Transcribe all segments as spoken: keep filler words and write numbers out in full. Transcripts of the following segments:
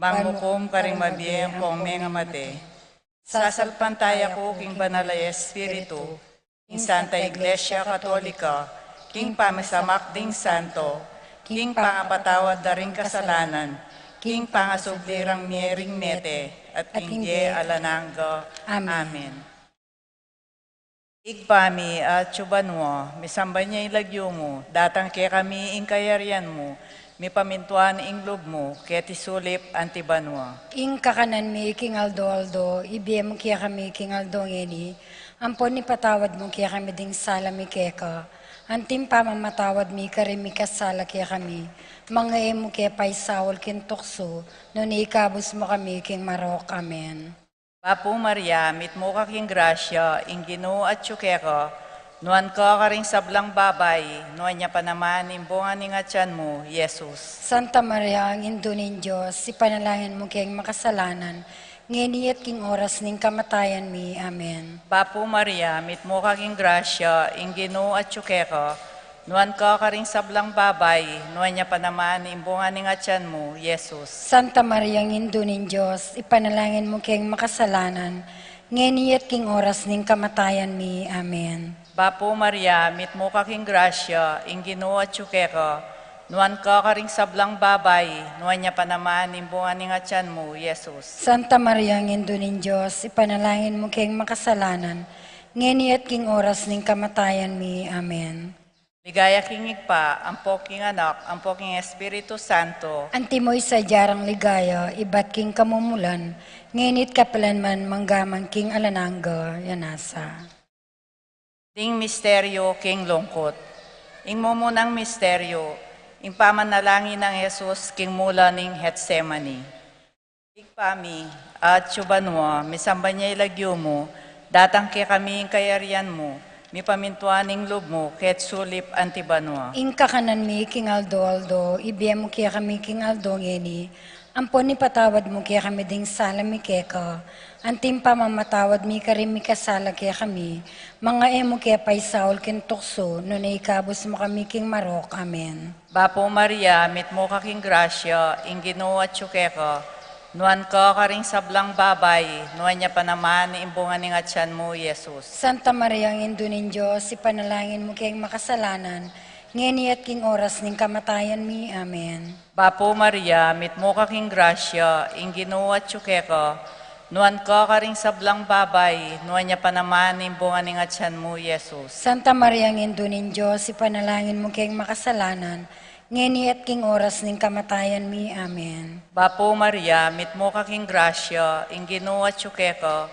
Mangmukum karing mabie ampong mengamate. Sasalpantaya ku king Banal a Espiritu, king Santa Iglesia Katolika, king pamisamak ding santo, king pangapatawad da ring kasalanan, king pangasubli rang mie ring mete, at king bie alang angga. Amen. Ibpa mi, atsu ka banua, misamban ya ing lagyu mu, datang kekami ing kayarian mu, mipamintuan ing lub mu, keti sulip anti banua. Ing kakanan mi king aldo-aldo, ibie mu kekami king aldo ngeni, ampon ipatawad mu kekami ding sala mi keka, anti ing pamamatawad mi karing mikasala kekami, manga e mu ke paisaul king tuksu, nune ikabus mu kami king marok. Amen. Bapu Maria, mitmu ka king grasya, ing Ginu atyu keka, nuan ka karing sablang babai, nuan ya pa naman ing bunga ning atyan mu, Jesus. Santa Maria, Indu ning Dios, ipanalangin mu keng makasalanan, ngeni at king oras ning kamatayan mi. Amen. Bapu Maria, mitmu ka king grasya, ing Ginu atyu keka, nuan ka karing sablang babai, nuan ya pa naman ing bunga ning atyan mu, Jesus. Santa Maria, Indu ning Dios, ipanalangin mu keng makasalanan, ngeni at king oras ning kamatayan mi. Amen. Bapu Maria, mitmu ka king grasya, ing Ginu atyu keka, nuan ka karing sablang babai, nuan ya pa naman ing bunga ning atyan mu, Jesus. Santa Maria, Indu ning Dios, ipanalangin mu keng makasalanan, ngeni at king oras ning kamatayan mi. Amen. Ligaya king Ibpa, ampo king Anak, ampo king Espiritu Santo. Antimo ing sadya rang ligaya, ibat king kamumulan, ngeni at kapilan man, mangga man king alang angga. Amen. Ding misteryu king lungkut. Ing mumunang misteryu, ing pamanalangin nang Jesus king mula ning Getsemani. Ibpa mi, atsu ka banua, misamban ya ing lagyu mu, datang kekami ing kayarian mu, mipamintuan ing lub mu, keti sulip anti banua. Ing kakanan mi king aldo-aldo, ibie mu kekami king aldo ngeni, ampon ipatawad mu kekami ding sala mi keka, anti ing pamamatawad mi karing mikasala kekami, manga e mu ke paisaul king tuksu, nune ikabus mu kami king marok. Amen. Bapu Maria, mitmu ka king grasya, ing Ginu atyu keka, nuan ka karing sablang babai, nuan ya pa naman ing bunga ning atyan mu, Jesus. Santa Maria, Indu ning Dios, ipanalangin mu keng makasalanan, ngeni at king oras ning kamatayan mi. Amen. Bapu Maria, mitmu ka king grasya, ing Ginu atyu keka, nuan ka karing sablang babai, nuan ya pa naman ing bunga ning atyan mu, Jesus. Santa Maria, Indu ning Dios, ipanalangin mu keng makasalanan, ngeni at king oras ning kamatayan mi. Amen. Bapu Maria, mitmu ka king grasya, ing Ginu atyu keka,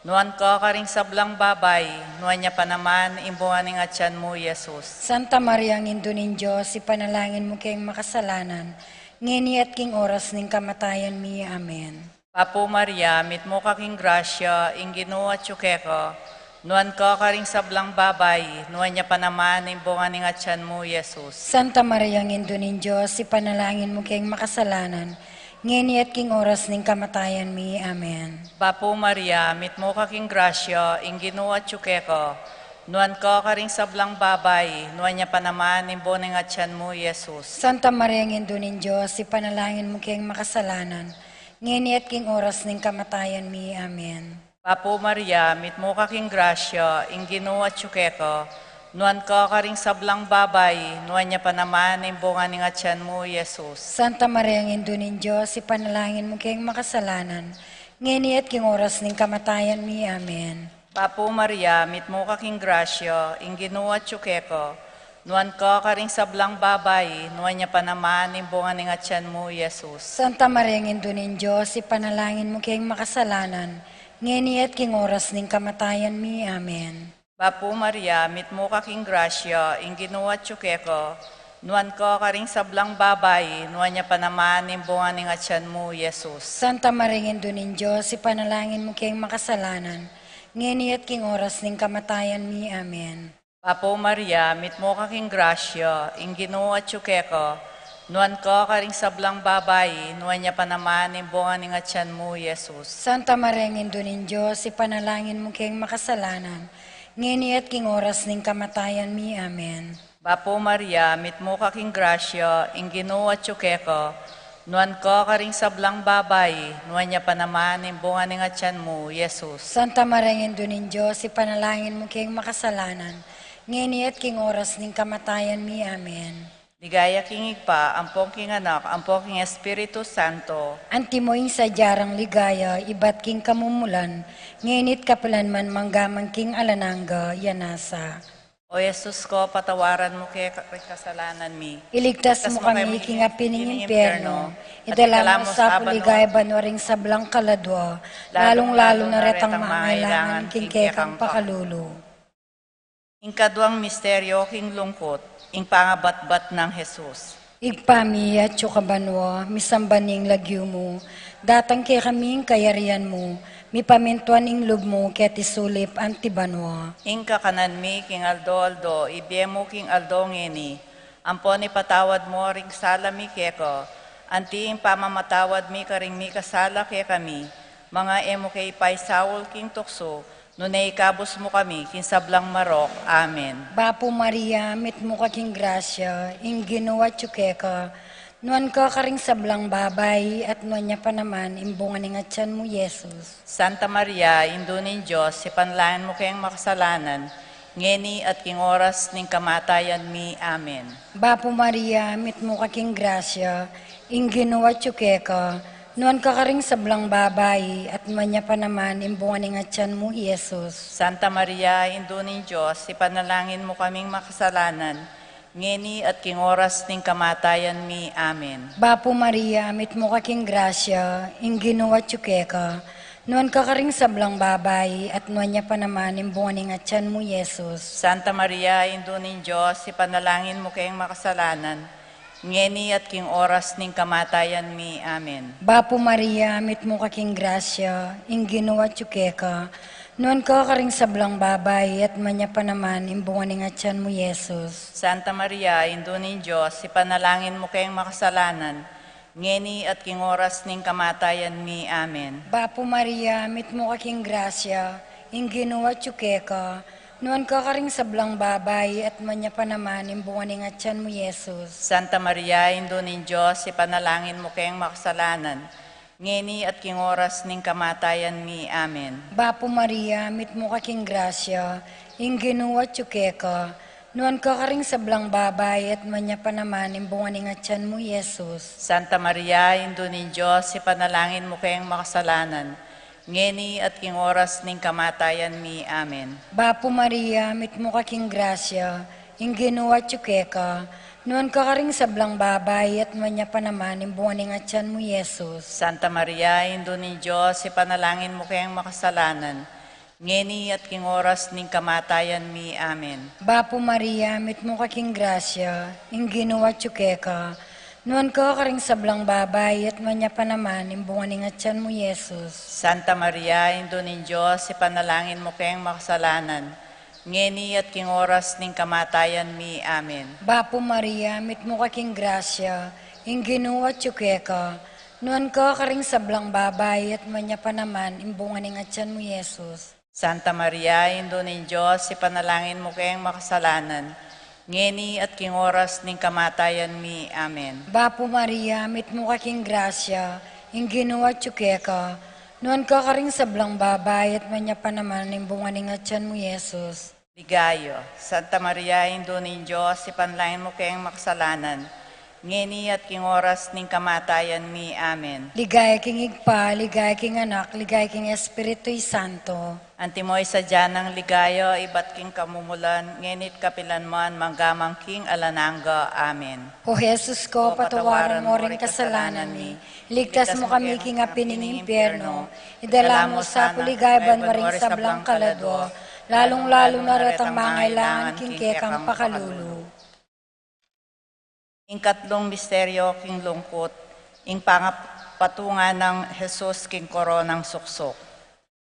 nuan ka karing sablang babai, nuan ya pa naman ing bunga ning atyan mu, Jesus. Santa Maria, Indu ning Dios, ipanalangin mu keng makasalanan, ngeni at king oras ning kamatayan mi. Amen. Bapu Maria, mitmu ka king grasya, ing Ginu atyu keka, nuan ka karing sablang babai, nuan ya pa naman ing bunga ning atyan mu, Jesus. Santa Maria, Indu ning Dios, ipanalangin mu keng makasalanan, ngeni at king oras ning kamatayan mi. Amen. Bapu Maria, mitmu ka king grasya, ing Ginu atyu keka, nuan ka karing sablang babai, nuan ya pa naman ing bunga ning atyan mu, Jesus. Santa Maria, Indu ning Dios, ipanalangin mu keng makasalanan, ngeni at king oras ning kamatayan mi. Amen. Bapu Maria, mitmu ka king grasya, ing Ginu atyu keka, nuan ka karing sablang babai, nuan ya pa naman ing bunga ning atyan mu, Jesus. Santa Maria, Indu ning Dios, ipanalangin mu keng makasalanan, ngeni at king oras ning kamatayan mi. Amen. Bapu Maria, mitmu ka king grasya, ing Ginu atyu keka, nuan ka karing sablang babai, nuan ya pa naman ing bunga ning atyan mu, Jesus. Santa Maria, Indu ning Dios, ipanalangin mu keng makasalanan, ngeni at king oras ning kamatayan mi. Amen. Bapu Maria, mitmu ka king grasya, ing Ginu atyu keka, nuan ka karing sablang babai, nuan ya pa naman ing bunga ning atyan mu, Jesus. Santa Maria, Indu ning Dios, ipanalangin mu keng makasalanan, ngeni at king oras ning kamatayan mi. Amen. Bapu Maria, mitmu ka king grasya, ing Ginu atyu keka, nuan ka karing sablang babai, nuan ya pa naman ing bunga ning atyan mu, Jesus. Santa Maria, Indu ning Dios, ipanalangin mu keng makasalanan, ngeni at king oras ning kamatayan mi. Amen. Bapu Maria, mitmu ka king grasya, ing Ginu atyu keka, Nuan ka karing sablang babai, nuan ya pa naman ing bunga ning atian mu, Jesus. Santa Maria, Indu ning Dios, ipanalangin mu keng makasalanan, ngeni at king oras ning kamatayan mi. Amen. Ligaya king Ibpa, ampon king Anak, ampon king Espiritu Santo. Antimo ing sadya rang ligaya ibat king kamumulan, ngeni at kapilan man, mangga man king alang angga. Amen. O Jesus ko, patawaran mu kekami kasalanan mi. Iligtas mu kami king api ning impyerno. Idala mu sa pu king banua ring sablang kaladua, lalung-lalu na retang mangailangan king kekang pakalulu. Ing kaduang misteryo king lungkut, ing pangabatbat nang Jesus. Ibpa mi, atsu ka banua, misamban ya ing lagyu mu, datang kekami ing kayarian mu, mipamintuan ing lub mu keti sulip anti banua. Ing kakanan mi king aldo-aldo ibie mu king aldo ngeni, ampon ipatawad mu ring sala mi keka, anti ing pamamatawad mi karing mikasala kekami, manga e mu ke ipaisaul king tuksu, nune ikabus mu kami king sablang marok. Amen. Bapu Maria, mitmu ka king grasya, ing Ginu atyu keka, nuan ka karing sablang babai, at nuan ya pa naman ing bunga ning atian mu, Jesus. Santa Maria, Indu ning Dios, ipanalangin mu keng makasalanan, ngeni at king oras ning kamatayan mi. Amen. Bapu Maria, mitmu ka king grasya, ing Ginu atyu keka, nuan ka karing sablang babai, at nuan ya pa naman ing bunga ning atian mu, Jesus. Santa Maria, Indu ning Dios, ipanalangin mu kaming makasalanan, ngeni at king oras ning kamatayan mi. Amen. Bapu Maria, mitmu ka king grasya, ing Ginu atyu keka, nuan ka karing sablang babai, at nuan ya pa naman ing bunga ning atian mu, Jesus. Santa Maria, Indu ning Dios, ipanalangin mu keng makasalanan, ngeni at king oras ning kamatayan mi. Amen. Bapu Maria, mitmu ka king grasya, ing Ginu atyu keka, nuan ka karing sablang babai, at nuan ya pa naman ing bunga ning atian mu, Jesus. Santa Maria, Indu ning Dios, ipanalangin mu keng makasalanan, ngeni at king oras ning kamatayan mi. Amen. Bapu Maria, mitmu ka king grasya, ing Ginu atyu keka, nuan ka karing sablang babai, at nuan ya pa naman ing bunga ning atian mu, Jesus. Santa Maria, Indu ning Dios, ipanalangin mu keng makasalanan, ngeni at king oras ning kamatayan mi. Amen. Bapu Maria, mitmu ka king grasya, ing Ginu atyu keka, nuan ka karing sablang babai, at nuan ya pa naman ing bunga ning atian mu, Jesus. Santa Maria, Indu ning Dios, ipanalangin mu keng makasalanan, ngeni at king oras ning kamatayan mi. Amen. Bapu Maria, mitmu ka king grasya, ing Ginu atyu keka, nuan ka karing sablang babai, at nuan ya pa naman ing bunga ning atian mu, Jesus. Santa Maria, Indu ning Dios, ipanalangin mu keng makasalanan, ngeni at king oras ning kamatayan mi. Amen. Bapu Maria, mitmu ka king grasya, ing Ginu atyu keka, nuan ka karing sablang babai, at nuan ya pa naman ing bunga ning atian mu, Jesus. Santa Maria, Indu ning Dios, ipanalangin mu keng makasalanan, ngeni at king oras ning kamatayan mi. Amen. Bapu Maria, mitmu ka king grasya, ing Ginu atyu keka, nuan ka karing sablang babai, at nuan ya pa naman ing bunga ning atian mu, Jesus. Santa Maria, Indu ning Dios, ipanalangin mu keng makasalanan, ngeni at king oras ning kamatayan mi. Amen. Bapu Maria, mitmu ka king grasya, ing Ginu atyu keka, nuan ka karing sablang babai, at nuan ya pa naman ing bunga ning atian mu, Jesus. Ligaya. Santa Maria, Indu ning Dios, ipanalangin mu keng makasalanan, ngeni at king oras ning kamatayan mi. Amen. Ligaya king Ibpa, ligaya king Anak, ligaya king Espiritu Santo. Antimo ing sadya nang ligaya ibat king kamumulan, ngeni at kapilan man, mangga man king alang angga. Amen. O Jesus ko, patawaran mu ring kasalanan mi, iligtas mu kami king api ning impyerno, idala mu sa pu king banua ring sablang kaladua, lalung-lalu na retang mangailangan king kekang pakalulu. Ing katlung misteryo king lungkut, ing pangapatungan nang Jesus king koronang suksuk.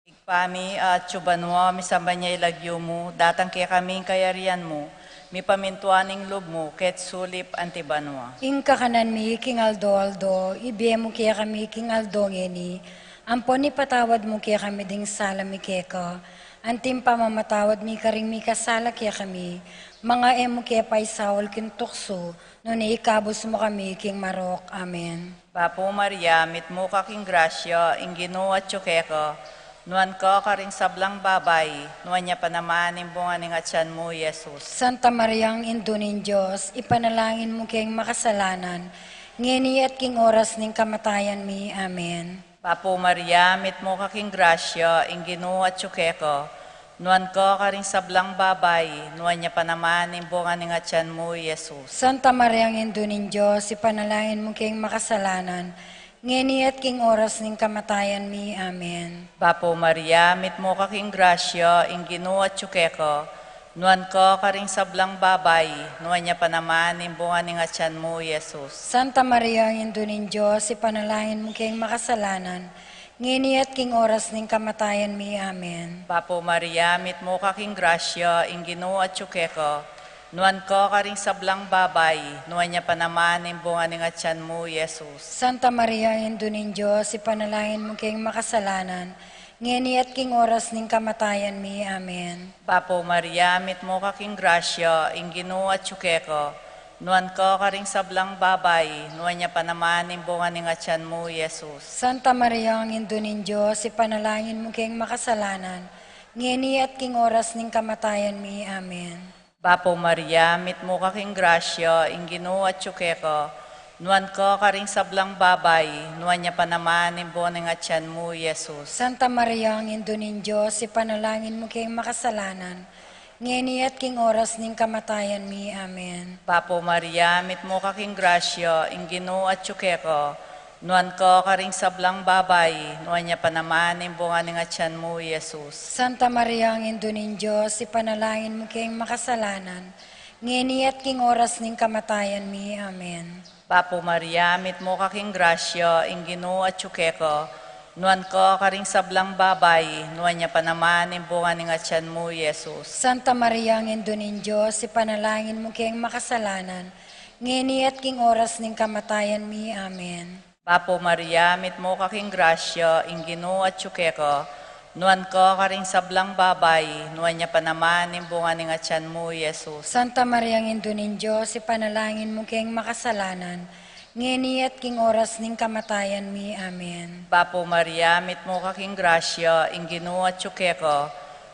Ibpa mi, atsu ka banua, misamban ya ing lagyu mu, datang kekami ing kayarian mu, mipamintuan ing lub mu keti sulip anti banua. Ing kakanan mi king aldo-aldo ibie mu kekami king aldo ngeni, ampon ipatawad mu kekami ding sala mi keka, Anti ing pamamatawad mi karing mikasala kekami, manga e mu ke paisaul king tuksu, nune ikabus mu kami king marok. Amen. Bapu Maria, mitmu ka king grasya, ing Ginu atyu keka, nuan ka karing sablang babai, nuan ya pa naman ing bunga ning atyan mu, Jesus. Santa Maria, Indu ning Dios, ipanalangin mu keng makasalanan, ngeni at king oras ning kamatayan mi. Amen. Bapu Maria, mitmu ka king grasya, ing Ginu atyu keka, nuan ka karing sablang babai, nuan ya pa naman ing bunga ning atyan mu, Jesus. Santa Maria, Indu ning Dios, ipanalangin mu keng makasalanan, ngeni at king oras ning kamatayan mi. Amen. Bapu Maria, mitmu ka king grasya, ing Ginu atyu keka, nuan ka karing sablang babai, nuan ya pa naman ing bunga ning atyan mu, Jesus. Santa Maria, Indu ning Dios, ipanalangin mu keng makasalanan, ngeni at king oras ning kamatayan mi. Amen. Bapu Maria, mitmu ka king grasya, ing Ginu atyu keka, nuan ka karing sablang babai, nuan ya pa naman ing bunga ning atyan mu, Jesus. Santa Maria, Indu ning Dios, ipanalangin mu keng makasalanan, ngeni at king oras ning kamatayan mi. Amen. Bapu Maria, mitmu ka king grasya, ing Ginu atyu keka, nuan ka karing sablang babai, nuan ya pa naman ing bunga ning atyan mu, Jesus. Santa Maria, Indu ning Dios, ipanalangin mu keng makasalanan, ngeni at king oras ning kamatayan mi. Amen. Bapu Maria, mitmu ka king grasya, ing Ginu atyu keka, nuan ka karing sablang babai, nuan ya pa naman ing bunga ning atyan mu, Jesus. Santa Maria, Indu ning Dios, ipanalangin mu keng makasalanan, ngeni at king oras ning kamatayan mi. Amen. Bapu Maria, mitmu ka king grasya, ing Ginu atyu keka, nuan ka karing sablang babai, nuan ya pa naman ing bunga ning atyan mu, Jesus. Santa Maria, Indu ning Dios, ipanalangin mu keng makasalanan, ngeni at king oras ning kamatayan mi. Amen. Bapu Maria, mitmu ka king grasya, ing Ginu atyu keka, nuan ka karing sablang babai, nuan ya pa naman ing bunga ning atyan mu, Jesus. Santa Maria, Indu ning Dios, ipanalangin mu keng makasalanan, ngeni at king oras ning kamatayan mi. Amen. Bapu Maria, mitmu ka king grasya, ing Ginu atyu keka, nuan ka karing sablang babai, nuan ya pa naman ing bunga ning atyan mu, Jesus. Santa Maria, Indu ning Dios, ipanalangin mu keng makasalanan, ngeni at king oras ning kamatayan mi. Amen. Bapu Maria, mitmu ka king grasya, ing Ginu atyu keka,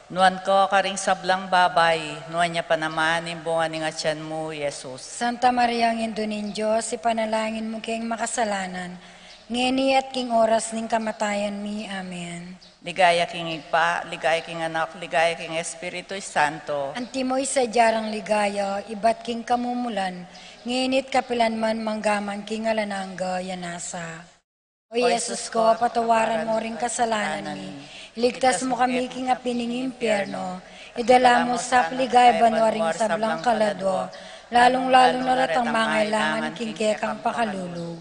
nuan ka karing sablang babai, nuan ya pa naman ing bunga ning atyan mu, Jesus. Santa Maria, Indu ning Dios, ipanalangin mu keng makasalanan, ngeni at king oras ning kamatayan mi. Amen. Ligaya king Ibpa, ligaya king Anak, ligaya king Espiritu Santo. Antimo ing sadya rang ligaya, ibat king kamumulan, ngeni at kapilan man, mangga man king alang angga. Amen. O Jesus ko, patawaran mu ring kasalanan mi, iligtas mu kami king api ning impyerno, idala mu sa king ligaya banua ring sablang kaladua, lalung-lalu na retang mangailangan king kekang pakalulu.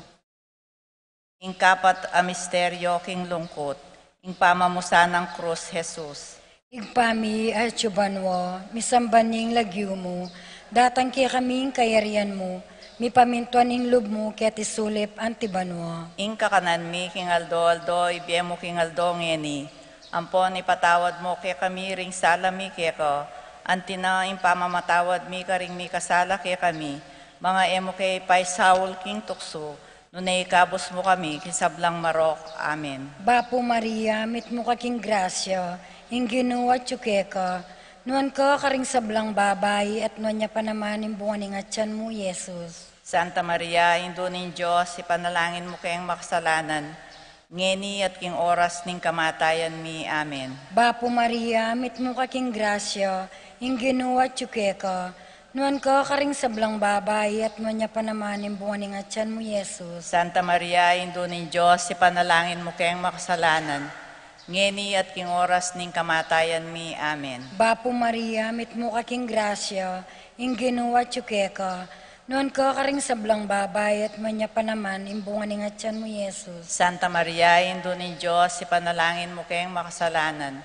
Ing kapat a misteryo king lungkut, ing pamamusan ning krus Jesus. Ibpa mi, atsu ka banua, misamban ya ing lagyu mu, datang kekami ing kayarian mu, mipamintuan ing lub mu keti sulip anti banua. Ing kakanan mi king aldo-aldo ibie mu king aldo ngeni, ampon ipatawad mu kekami ring sala mi keka, anti na ing pamamatawad mi karing mikasala kekami, manga e mu ke paisaul king tuksu, nune ikabus mu kami king sablang marok. Amen. Bapu Maria, mitmu ka king grasya, ing Ginu atsu keka, nuan ka karing sablang babai, at nuan ya pa naman ing bunga ning atyan mu, Jesus. Santa Maria, Indu ning Dios, ipanalangin mu keng makasalanan, ngeni at king oras ning kamatayan mi. Amen. Bapu Maria, mitmu ka king grasya, ing Ginu atsu keka, nuan ka karing sablang babai, at nuan ya pa naman ing bunga ning atyan mu, Jesus. Santa Maria, Indu ning Dios, ipanalangin mu keng makasalanan, ngeni at king oras ning kamatayan mi. Amen. Bapu Maria, mitmu ka king grasya, ing Ginu atsu keka, nuan ka karing sablang babai, at nuan ya pa naman ing bunga ning atyan mu, Jesus. Santa Maria, Indu ning Dios, ipanalangin mu keng makasalanan,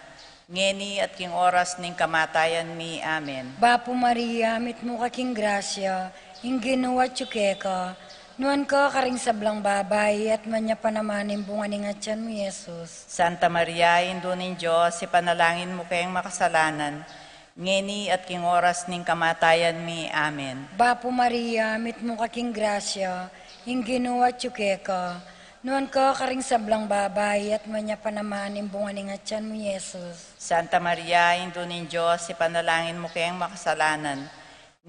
ngeni at king oras ning kamatayan mi. Amen. Bapu Maria, mitmu ka king grasya, ing Ginu atsu keka, Nuan ka karing sablang babai, at nuan ya pa naman ing bunga ning atyan mu, Jesus. Santa Maria, Indu ning Dios, ipanalangin mu keng makasalanan, ngeni at king oras ning kamatayan mi. Amen. Bapu Maria, mitmu ka king grasya, ing Ginu atyu keka, nuan ka karing sablang babai, at nuan ya pa naman ing bunga ning atyan mu, Jesus. Santa Maria, Indu ning Dios, ipanalangin mu keng makasalanan,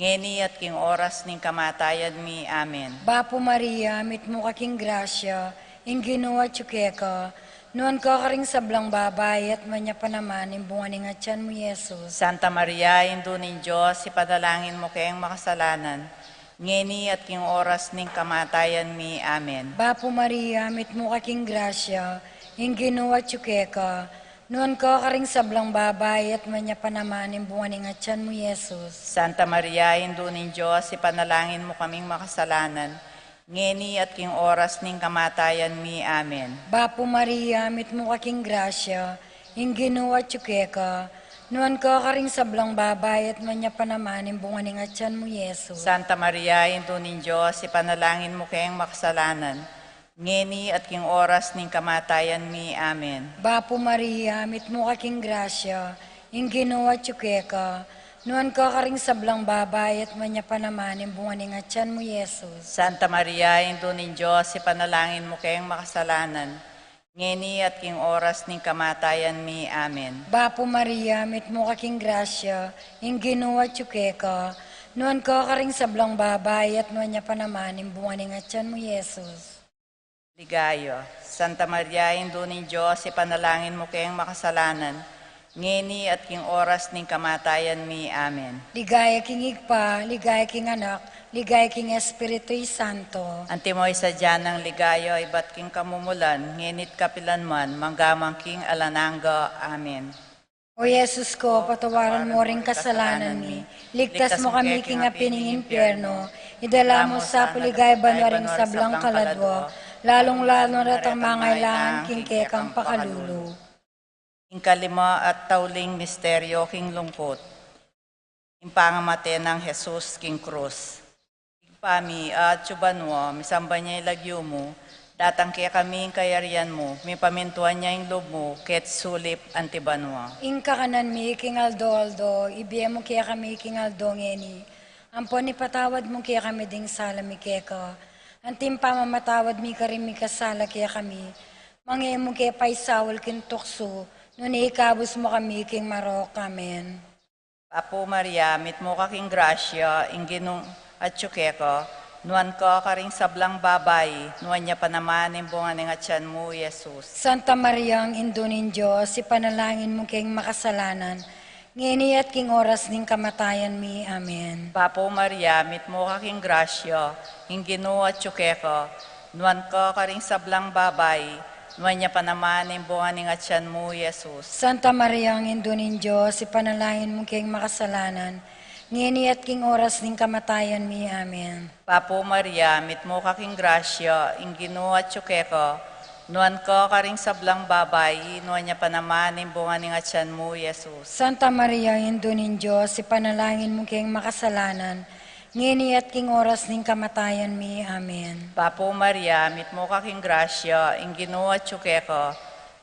ngeni at king oras ning kamatayan mi. Amen. Bapu Maria, mitmu ka king grasya, ing Ginu atyu keka, nuan ka karing sablang babai, at nuan ya pa naman ing bunga ning atyan mu, Jesus. Santa Maria, Indu ning Dios, ipanalangin mu keng makasalanan, ngeni at king oras ning kamatayan mi. Amen. Bapu Maria, mitmu ka king grasya, ing Ginu atyu keka, nuan ka karing sablang babai, at nuan ya pa naman ing bunga ning atyan mu, Jesus. Santa Maria, Indu ning Dios, ipanalangin mu kaming makasalanan, ngeni at king oras ning kamatayan mi. Amen. Bapu Maria, mitmu ka king grasya, ing Ginu atyu keka, nuan ka karing sablang babai, at nuan ya pa naman ing bunga ning atyan mu, Jesus. Santa Maria, Indu ning Dios, ipanalangin mu keng makasalanan, ngeni at king oras ning kamatayan mi. Amen. Bapu Maria, mitmu ka king grasya, ing Ginu atyu keka, nuan ka karing sablang babai, at nuan ya pa naman ing bunga ning atyan mu, Jesus. Santa Maria, Indu ning Dios, ipanalangin mu keng makasalanan, ngeni at king oras ning kamatayan mi. Amen. Bapu Maria, mitmu ka king grasya, ing Ginu atyu keka, nuan ka karing sablang babai, at nuan ya pa naman ing bunga ning atyan mu, Jesus. Ligaya. Santa Maria, Indu ning Dios, ipanalangin mu keng makasalanan, ngeni at king oras ning kamatayan mi. Amen. Ligaya king Ibpa, ligaya king Anak, ligaya king Espiritu Santo. Antimo ing sadya nang ligaya ibat king kamumulan, ngeni't kapilan man, mangga man king alang angga. Amen. O Jesus ko, patawaran mu ring kasalanan mi, ligtas mu kami king api ning impyerno, idala mu sa pu king banua ring sablang kaladua, lalung-lalu na retang mangailangan king kekang pakalulu. Ing kalima at tauling misteryo king lungkut, ing pangamate nang Jesus king krus. Ibpa mi, atsu ka banua, misamban ya ing lagyu mu, datang kekami ing kayarian mu, mipamintuan ya ing lub mu, keti sulip anti banua. Ing kakanan mi king aldo-aldo, ibie mu kekami king aldo ngeni. Ampon ipatawad mu kekami ding sala mi keka, anti ing pamamatawad mi karing mikasala kekami. Manga e mu ke paisaul king tuksu, nune ikabus mu kami king marok. Amen. Bapu Maria, mitmu ka king grasya, ing Ginu atyu keka, nuan ka karing sablang babai, nuan ya pa naman ing bunga ning atyan mu, Jesus. Santa Maria, Indu ning Dios, ipanalangin mu keng makasalanan, ngeni at king oras ning kamatayan mi. Amen. Bapu Maria, mitmu ka king grasya, ing Ginu atyu keka, nuan ka karing sablang babai, nuan ya pa naman ing bunga ning atyan mu, Jesus. Santa Maria, Indu ning Dios, ipanalangin mu keng makasalanan, ngeni at king oras ning kamatayan mi. Amen. Bapu Maria, mitmu ka king grasya, ing Ginu atyu keka, nuan ka karing sablang babai, nuan ya pa naman ing bunga ning atyan mu, Jesus. Santa Maria, Indu ning Dios, ipanalangin mu keng makasalanan, ngeni at king oras ning kamatayan mi. Amen. Bapu Maria, mitmu ka king grasya, ing Ginu atyu keka,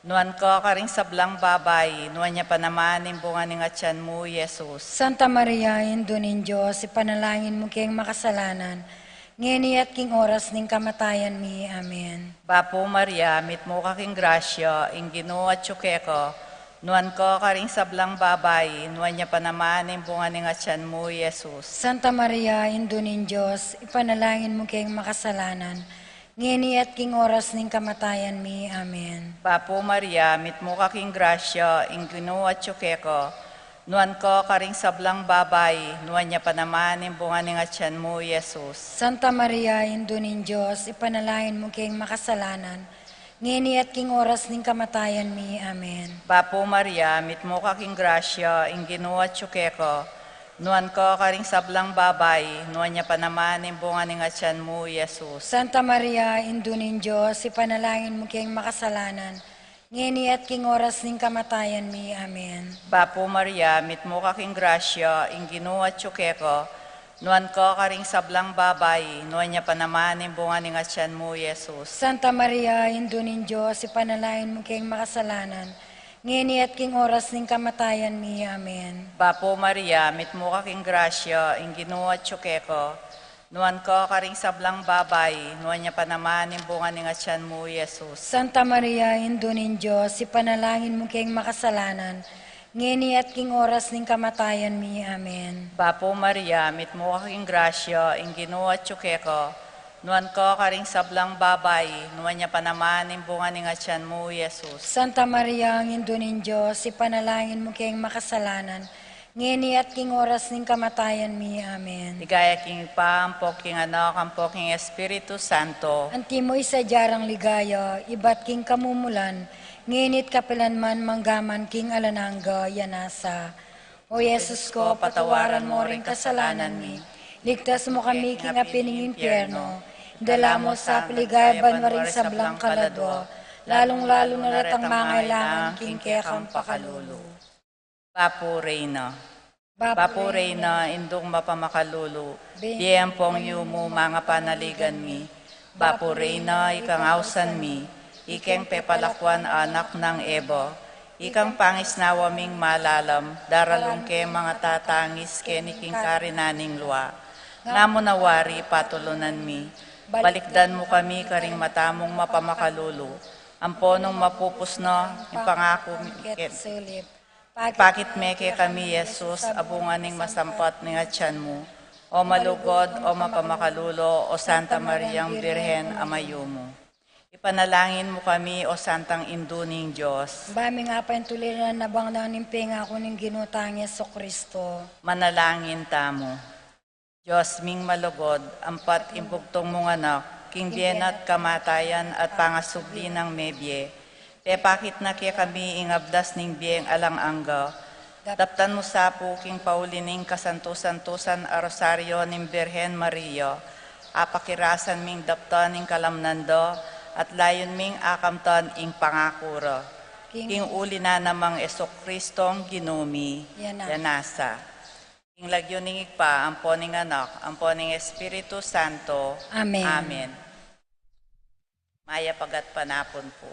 nuan ka karing sablang babai, nuan ya pa naman ing bunga ning atyan mu, Jesus. Santa Maria, Indu ning Dios, ipanalangin mu keng makasalanan, ngeni at king oras ning kamatayan mi. Amen. Bapu Maria, mitmu ka king grasya, ing Ginu atyu keka, nuan ka karing sablang babai, nuan ya pa naman ing bunga ning atyan mu, Jesus. Santa Maria, Indu ning Dios, ipanalangin mu keng makasalanan, ngeni at king oras ning kamatayan mi. Amen. Bapu Maria, mitmu ka king grasya, ing Ginu atyu keka, nuan ka karing sablang babai, nuan ya pa naman ing bunga ning atyan mu, Jesus. Santa Maria, Indu ning Dios, ipanalangin mu keng makasalanan, ngeni at king oras ning kamatayan mi. Amen. Bapu Maria, mitmu ka king grasya, ing Ginu atyu keka, nuan ka karing sablang babai, nuan ya pa naman ing bunga ning atyan mu, Jesus. Santa Maria, Indu ning Dios, ipanalangin mu keng makasalanan, ngeni at king oras ning kamatayan mi. Amen. Bapu Maria, mitmu ka king grasya, ing Ginu atyu keka, Nuan ka karing sablang babai, nuan ya pa naman ing bunga ning atian mu, Jesus. Santa Maria, Indu ning Dios, ipanalangin mu keng makasalanan, ngeni at king oras ning kamatayan mi. Amen. Bapu Maria, mitmu ka king grasya, ing Ginu atyu keka. Nuan ka karing sablang babai, nuan ya pa naman ing bunga ning atian mu, Jesus. Santa Maria, Indu ning Dios, ipanalangin mu keng makasalanan, ngeni at king oras ning kamatayan mi. Amen. Bapu Maria, mitmu ka king grasya, ing Ginu atyu keka. Nuan ka karing sablang babai, nuan ya pa naman ing bunga ning atian mu, Jesus. Santa Maria, Indu ning Dios, ipanalangin mu keng makasalanan, ngeni at king oras ning kamatayan mi. Amen. Ligaya king Ibpa, ampo king Anak, ampo king Espiritu Santo. Antimo ing sadya rang ligaya, ibat king kamumulan, ngeni at kapilan man, mangga man king alang angga. Amen. O Jesus ko, patawaran mo ring kasalanan mi, ligtas mo kami king api ning impyerno, dala mo sa king ligaya banua ring sablang kaladua, lalung-lalu na retang mangailangan king kekang pakalulu. Bapu Reyna. Bapu Reyna, Indung mapamakalulu, bie ampong yumu, manga panaligan mi. Bapu Reyna, ikang ausan mi, ikeng pepalakuan a anak nang Eva, ikang pangisnawa ming malalam, daralung ke mangatatangis keni king karinan ning lua. Nga mu na wari patulunan mi, balikdan mu kami karing mata mung mapamakalulu, ampo nung mapupus na ing pangaku mi ket sulip. Ipakit me kekami i Jesus, a bunga ning masampat ning atian mu. O malugud, o mapamakalulu, o Santa Mariang Birhen, a mayumu. Ipanalangin mu kami, o Santang Indu ning Dios. Ba ming apaintuliran a bangnan ning pengaku ning Ginu tang Jesucristo. Manalangin tamu. Dios ming malugud, ampat ing bugtung mung Anak, king bie na at kamatayan at pangasubli nang mebie, pepakit na kekami ing abdas ning bieng alang angga. Daptan mu sa pu king pauli ning kasantu-santusan a Rosario ning Birhen Maria, apakirasan ming daptan ing kalamnan da, at layun ming akamtan ing pangaku ra. King uli na namang Jesucristong Ginu mi. Yana. Yana sa. King lagyu ning Ibpa, ampo ning Anak, ampo ning Espiritu Santo. Amen. Amen. Mayap a gatpanapun pu.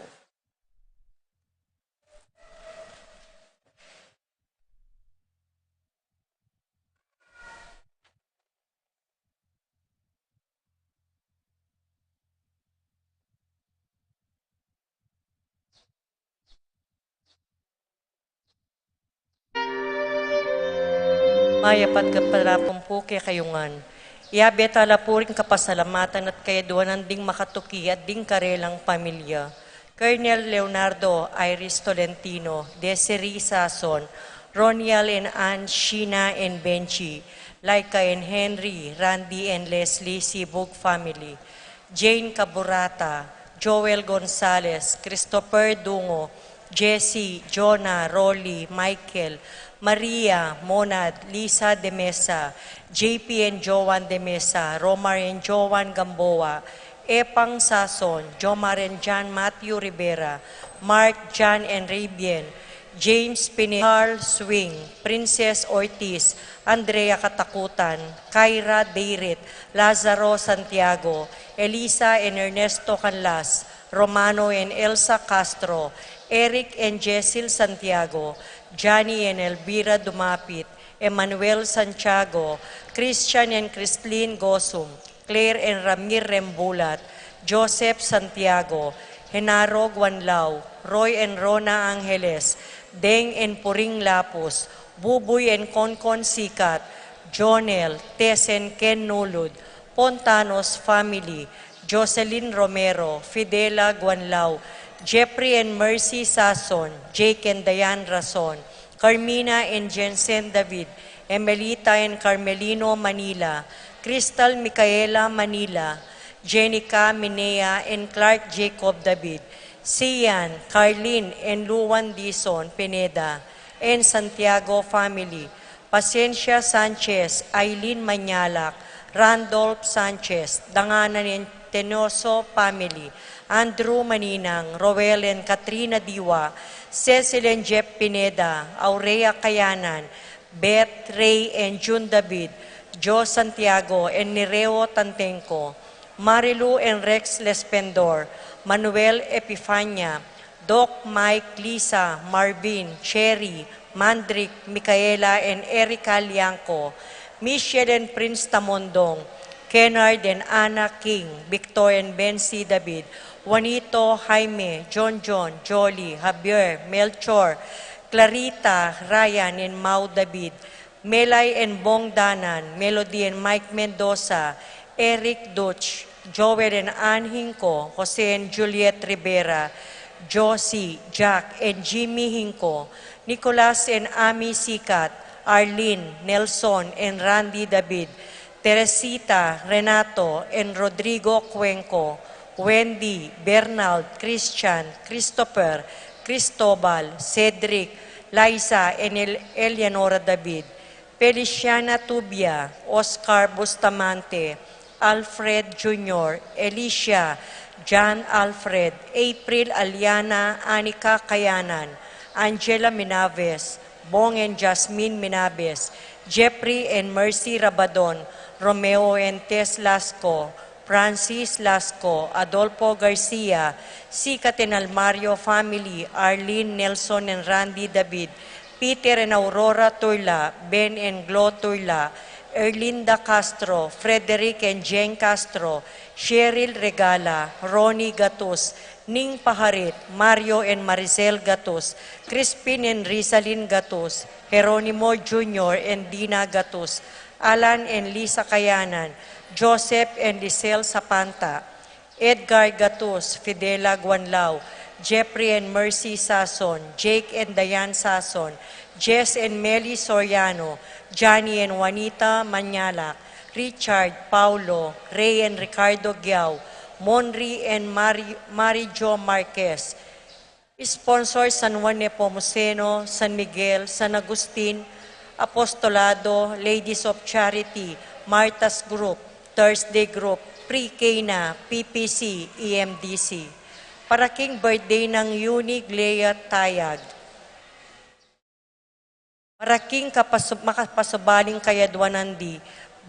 Mayap a gatpanapun pu kekayu ngan. Iyabe tala pu ring kapasalamatan at kayaduanan ding makatuki at ding karelang pamilya. Colonel Leonardo Iris Tolentino, Desiree Sason, Roniel and Ann, Sheena and Benji, Laika and Henry, Randy and Leslie Sibug family, Jane Caburata, Joel Gonzalez, Christopher Dungo, Jesse, Jonah, Rolly, Michael, Maria, Monad, Lisa de Mesa, J P and Joan de Mesa, Romar and Joan Gamboa, Epang Sason, Jomar and John Matthew Rivera, Mark, John and Rabian, James Pineda, Carl Swing, Princess Ortiz, Andrea Katakutan, Kyra Dayrit, Lazaro Santiago, Elisa and Ernesto Canlas, Romano and Elsa Castro, Eric and Jezil Santiago, Johnny and Elvira Dumapit, Emmanuel Santiago, Christian and Christine Gosum, Claire and Ramir Rembulat, Joseph Santiago, Genaro Guanlao, Roy and Rona Angeles, Deng and Puring Lapus, Bubuy and Concon Sikat, Jonel, Tess and Ken Nulud, Pontanos family, Jocelyn Romero, Fidela Guanlao, Jeffrey and Mercy Sason, Jake and Diane Rason, Carmina and Jensen David, Emelita and Carmelino Manila, Crystal Micaela Manila, Jenica Minea and Clark Jacob David, Sian, Carlin and Luan Dizon Pineda, and Santiago family, Pacencia Sanchez, Aileen Mañalac, Randolph Sanchez, Danganan and Tenoso family, Andrew Maninang, Roel and Katrina Diwa, Cecil and Jeff Pineda, Aurea Kayanan, Beth, Ray and June David, Jo Santiago and Nereo Tantengco, Marilu and Rex Lespendor, Manuel Epifania, Doc Mike, Lisa, Marvin, Cherry, Mandrick, Micaela and Erica Liangco, Michelle and Prince Tamondong, Kennard and Anna King, Victor and Bensi David, Juanito, Jaime, John John, Jolly, Javier, Melchor, Clarita, Ryan and Mau David, Melay and Bong Danan, Melody and Mike Mendoza, Eric Dutch, Joel and Ann Hinco, Jose and Juliet Rivera, Josie, Jack and Jimmy Hinco, Nicolas and Ami Sikat, Arlene, Nelson and Randy David, Teresita, Renato and Rodrigo Cuenco, Wendy, Bernald, Christian, Christopher, Cristobal, Cedric, Liza and El- Eleanora David, Feliciana Tubia, Oscar Bustamante, Alfred Junior, Alicia, John Alfred, April, Aliana, Anika Kayanan, Angela Minaves, Bong and Jasmine Minaves, Jeffrey and Mercy Rabadon, Romeo and Tess Lasco, Francis Lasco, Adolfo Garcia, Sikat and Almario family, Arlene, Nelson and Randy David, Peter and Aurora Turla, Ben and Glo Turla, Erlinda Castro, Frederick and Jane Castro, Cheryl Regala, Ronnie Gatus, Ning Paharit, Mario and Maricel Gatus, Crispin and Rizalin Gatus, Jeronimo Junior and Dina Gatus, Alan and Lisa Kayanan, Joseph and Lisel Sapanta, Edgar Gatus, Fidela Guanlao, Jeffrey and Mercy Sason, Jake and Diane Sason, Jess and Melly Soriano, Johnny and Juanita Manyalak, Richard, Paulo, Ray and Ricardo Giao, Monri and Mari- Marijo Marquez, Sponsor, San Juan Nepomuceno, San Miguel, San Agustin, Apostolado, Ladies of Charity, Martha's Group, Thursday Group, Pre-Cana, P P C, E M D C. Para king birthday nang Eunice Glea Tayag. Para king kapasu- makapasubaling kayaduanan di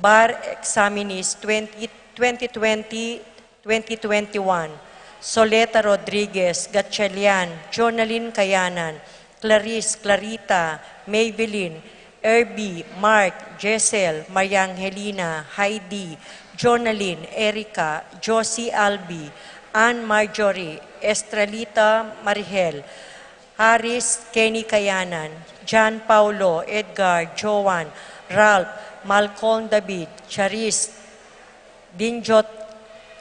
bar examinees twenty, twenty twenty, twenty twenty-one, Soleta Rodriguez, Gatchalian, Jonalyn Kayanan, Clarice, Clarita, Maybelline, Erby, Mark, Jessel, Maria Angelina, Heidi, Jonalyn, Erica, Josie Albi, Ann Marjorie, Estrelita Marihel, Haris, Kenny Kayanan, John Paulo, Edgar, Joan, Ralph, Malcolm David, Charis, Dinjot,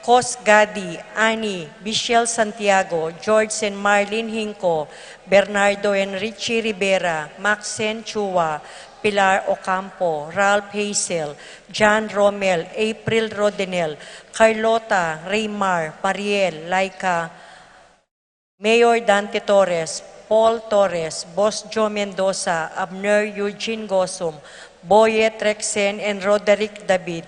Cos Gadi, Annie, Michelle Santiago, George and Marlene Hinco, Bernardo and Richie Rivera, Maxen Chua, Pilar Ocampo, Ralph Hazel, John Romel, April Rodenel, Carlota, Raymar, Mariel, Laika, Mayor Dante Torres, Paul Torres, Boss Joe Mendoza, Abner Eugene Gosum, Boyet Rexen and Roderick David,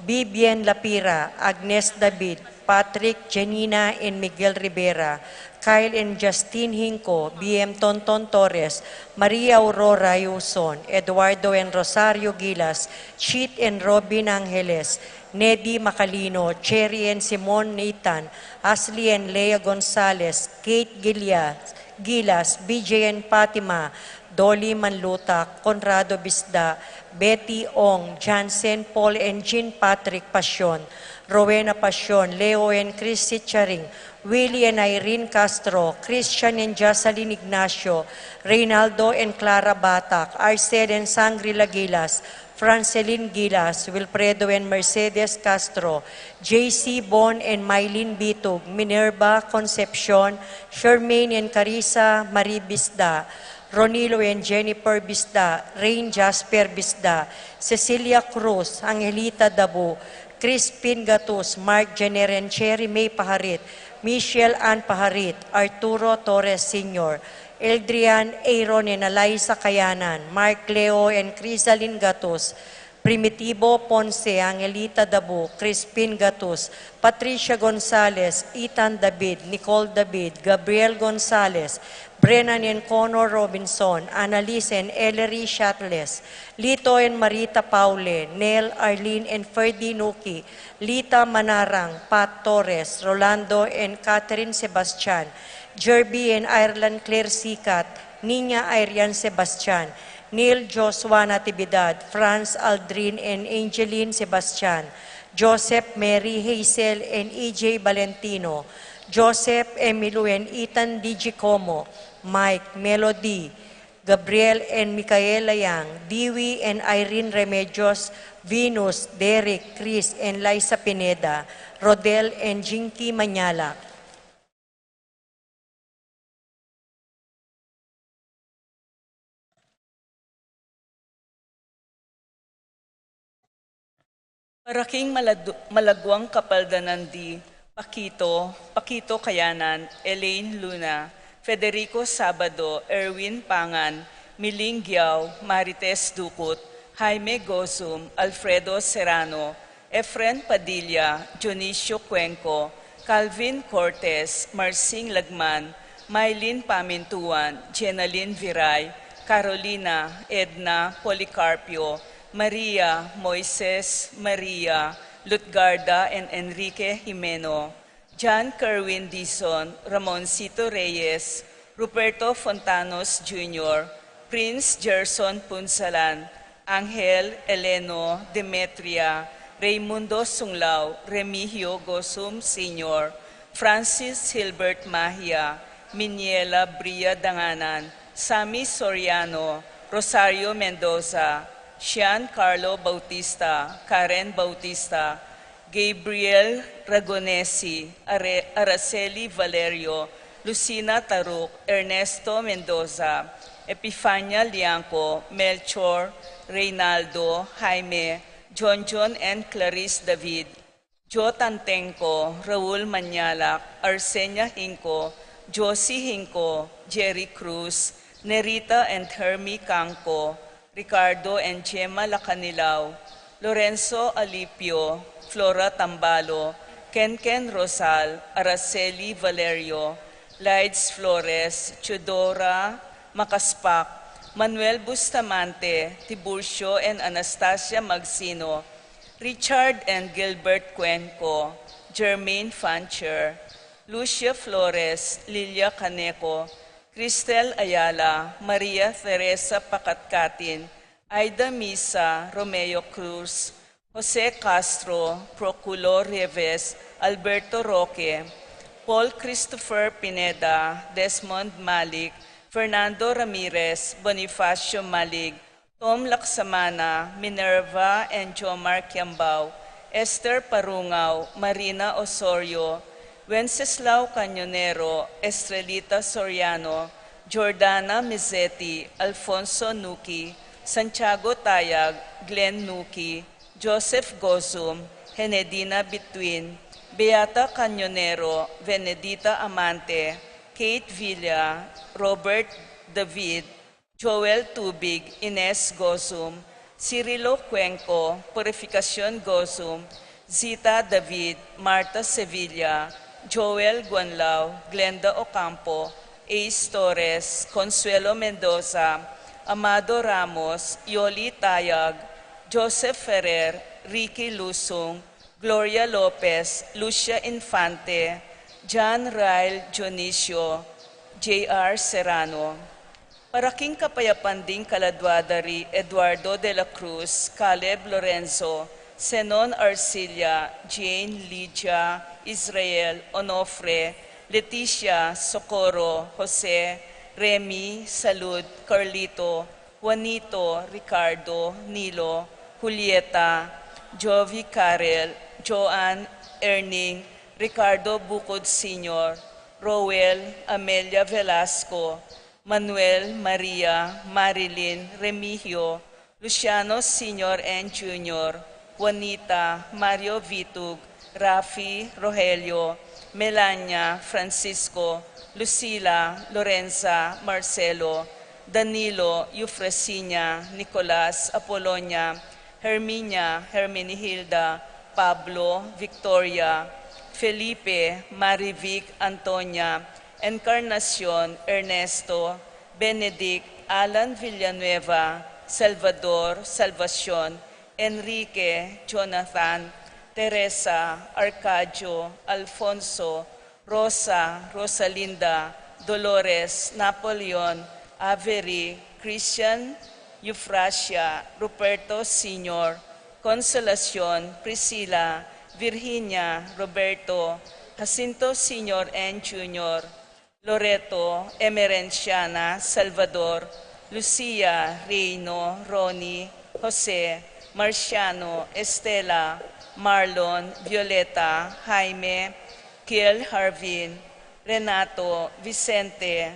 Vivian Lapira, Agnes David, Patrick, Janina and Miguel Rivera, Kyle and Justine Hinco, B M Tonton Torres, Maria Aurora Yuson, Eduardo and Rosario Gilas, Chit and Robin Angeles, Nedi Macalino, Cherry and Simon Nathan, Ashley and Lea Gonzalez, Kate Gilia- Gilas, B J and Fatima, Dolly Manluta, Conrado Bisda, Betty Ong, Jansen, Paul and Jean Patrick Pasion, Rowena Pasion, Leo and Chrissy Charing, Willie and Irene Castro, Christian and Jocelyn Ignacio, Reynaldo and Clara Batak, Arcel and Sangri Lagilas, Francelin Gilas, Wilfredo and Mercedes Castro, J C Bon and Mylene Bitug, Minerva Concepcion, Shermaine and Carissa Marie Bisda, Ronilo and Jennifer Bisda, Rain Jasper Bisda, Cecilia Cruz, Angelita Dabu, Crispin Gatus, Mark Jenner and Cherry May Paharit, Michelle Ann Paharit, Arturo Torres Senior, Eldrian, Aaron and Eliza Kayanan, Mark Leo and Crisalin Gatus, Primitivo Ponce, Angelita Dabu, Crispin Gatus, Patricia Gonzalez, Ethan David, Nicole David, Gabriel Gonzalez, Brennan and Connor Robinson, Annalise and Ellery Shatles, Lito and Marita Paule, Nel, Arlene and Ferdy Nuki, Lita Manarang, Pat Torres, Rolando and Catherine Sebastian, Jerby and Ireland Claire Sikat, Nina Irian Sebastian, Neil Joshua Natividad, Franz Aldrin and Angeline Sebastian, Joseph Mary Hazel and E J Valentino, Joseph Emilio and Ethan D G Como, Mike, Melody, Gabriel and Micaela Yang, Dewey and Irene Remedios, Venus, Derek, Chris and Liza Pineda, Rodel and Jinky Manyalak. Para king maladu-, malaguang kapaldanan di Paquito, Paquito Kayanan, Elaine Luna, Federico Sabado, Erwin Pangan, Miling Giao, Marites Ducut, Jaime Gozum, Alfredo Serrano, Efren Padilla, Dionisio Cuenco, Calvin Cortez, Marsing Lagman, Mylene Pamintuan, Jenalyn Viray, Carolina, Edna, Policarpio, Maria, Moises, Maria, Lutgarda, and Enrique Jimeno, John Kerwin Dizon, Ramoncito Reyes, Ruperto Fontanos Junior, Prince Gerson Punsalan, Angel, Eleno, Demetria, Raymundo Sunglao, Remigio Gozum Senior, Francis Hilbert Mahia, Miniela Bria Danganan, Sammy Soriano, Rosario Mendoza, Giancarlo Bautista, Karen Bautista, Gabriel Ragonesi, Are-, Araceli Valerio, Lucina Taruc, Ernesto Mendoza, Epifania Lianco, Melchor, Reynaldo, Jaime, Jonjon and Clarice David, Joe Tantenco, Raul Manyalak, Arsenia Hinco, Josie Hinco, Jerry Cruz, Nerita and Hermie Cangco, Ricardo and Gemma Lacanilao, Lorenzo Alipio, Flora Tambalo, Kenken Rosal, Araceli Valerio, Lides Flores, Teodora Macaspac, Manuel Bustamante, Tiburcio and Anastasia Magsino, Richard and Gilbert Cuenco, Jermaine Fancher, Lucia Flores, Lilia Caneco, Cristel Ayala, Maria Teresa Pacatcatin, Aida Misa, Romeo Cruz, Jose Castro, Proculo Reves, Alberto Roque, Paul Christopher Pineda, Desmond Malik, Fernando Ramirez, Bonifacio Malig, Tom Laksamana, Minerva and Jomar Kiambao, Esther Parungao, Marina Osorio, Wenceslao Cañonero, Estrelita Soriano, Jordana Mizeti, Alfonso Nuki, Santiago Tayag, Glenn Nuki, Joseph Gozum, Henedina Bituin, Beata Cañonero, Venedita Amante, Kate Villa, Robert David, Joel Tubig, Ines Gozum, Cirilo Cuenco, Purificacion Gozum, Zita David, Martha Sevilla, Joel Guanlao, Glenda Ocampo, Ace Torres, Consuelo Mendoza, Amado Ramos, Yoli Tayag, Joseph Ferrer, Ricky Lusung, Gloria Lopez, Lucia Infante, John Ryle Dionisio, J R Serrano. Para king kapayapan ding kaladua da ri Eduardo de la Cruz, Caleb Lorenzo, Zenon Arcilla, Jane, Lydia, Israel, Onofre, Leticia, Socorro, Jose, Remy, Salud, Carlito, Juanito, Ricardo, Nilo, Julieta, Jovi Carel, Joan, Erning, Ricardo Bucod Senior, Roel, Amelia Velasco, Manuel, Maria, Marilyn, Remigio, Luciano Senior and Junior, Juanita, Mario Vitug, Rafi, Rogelio, Melania, Francisco, Lucila, Lorenza, Marcelo, Danilo, Eufrasinia, Nicolas, Apolonia, Herminia, Hermenihilda, Pablo, Victoria, Felipe, Marivic, Antonia, Encarnacion, Ernesto, Benedict, Alan, Villanueva, Salvador, Salvacion, Enrique, Jonathan, Teresa, Arcadio, Alfonso, Rosa, Rosalinda, Dolores, Napoleon, Avery, Christian, Eufrasia, Ruperto Senior, Consolacion, Priscila, Virginia, Roberto, Jacinto Senior and Junior, Loreto, Emerenciana, Salvador, Lucia, Reino, Ronnie, Jose, Marciano, Estela, Marlon, Violeta, Jaime, Kiel, Harvin, Renato, Vicente,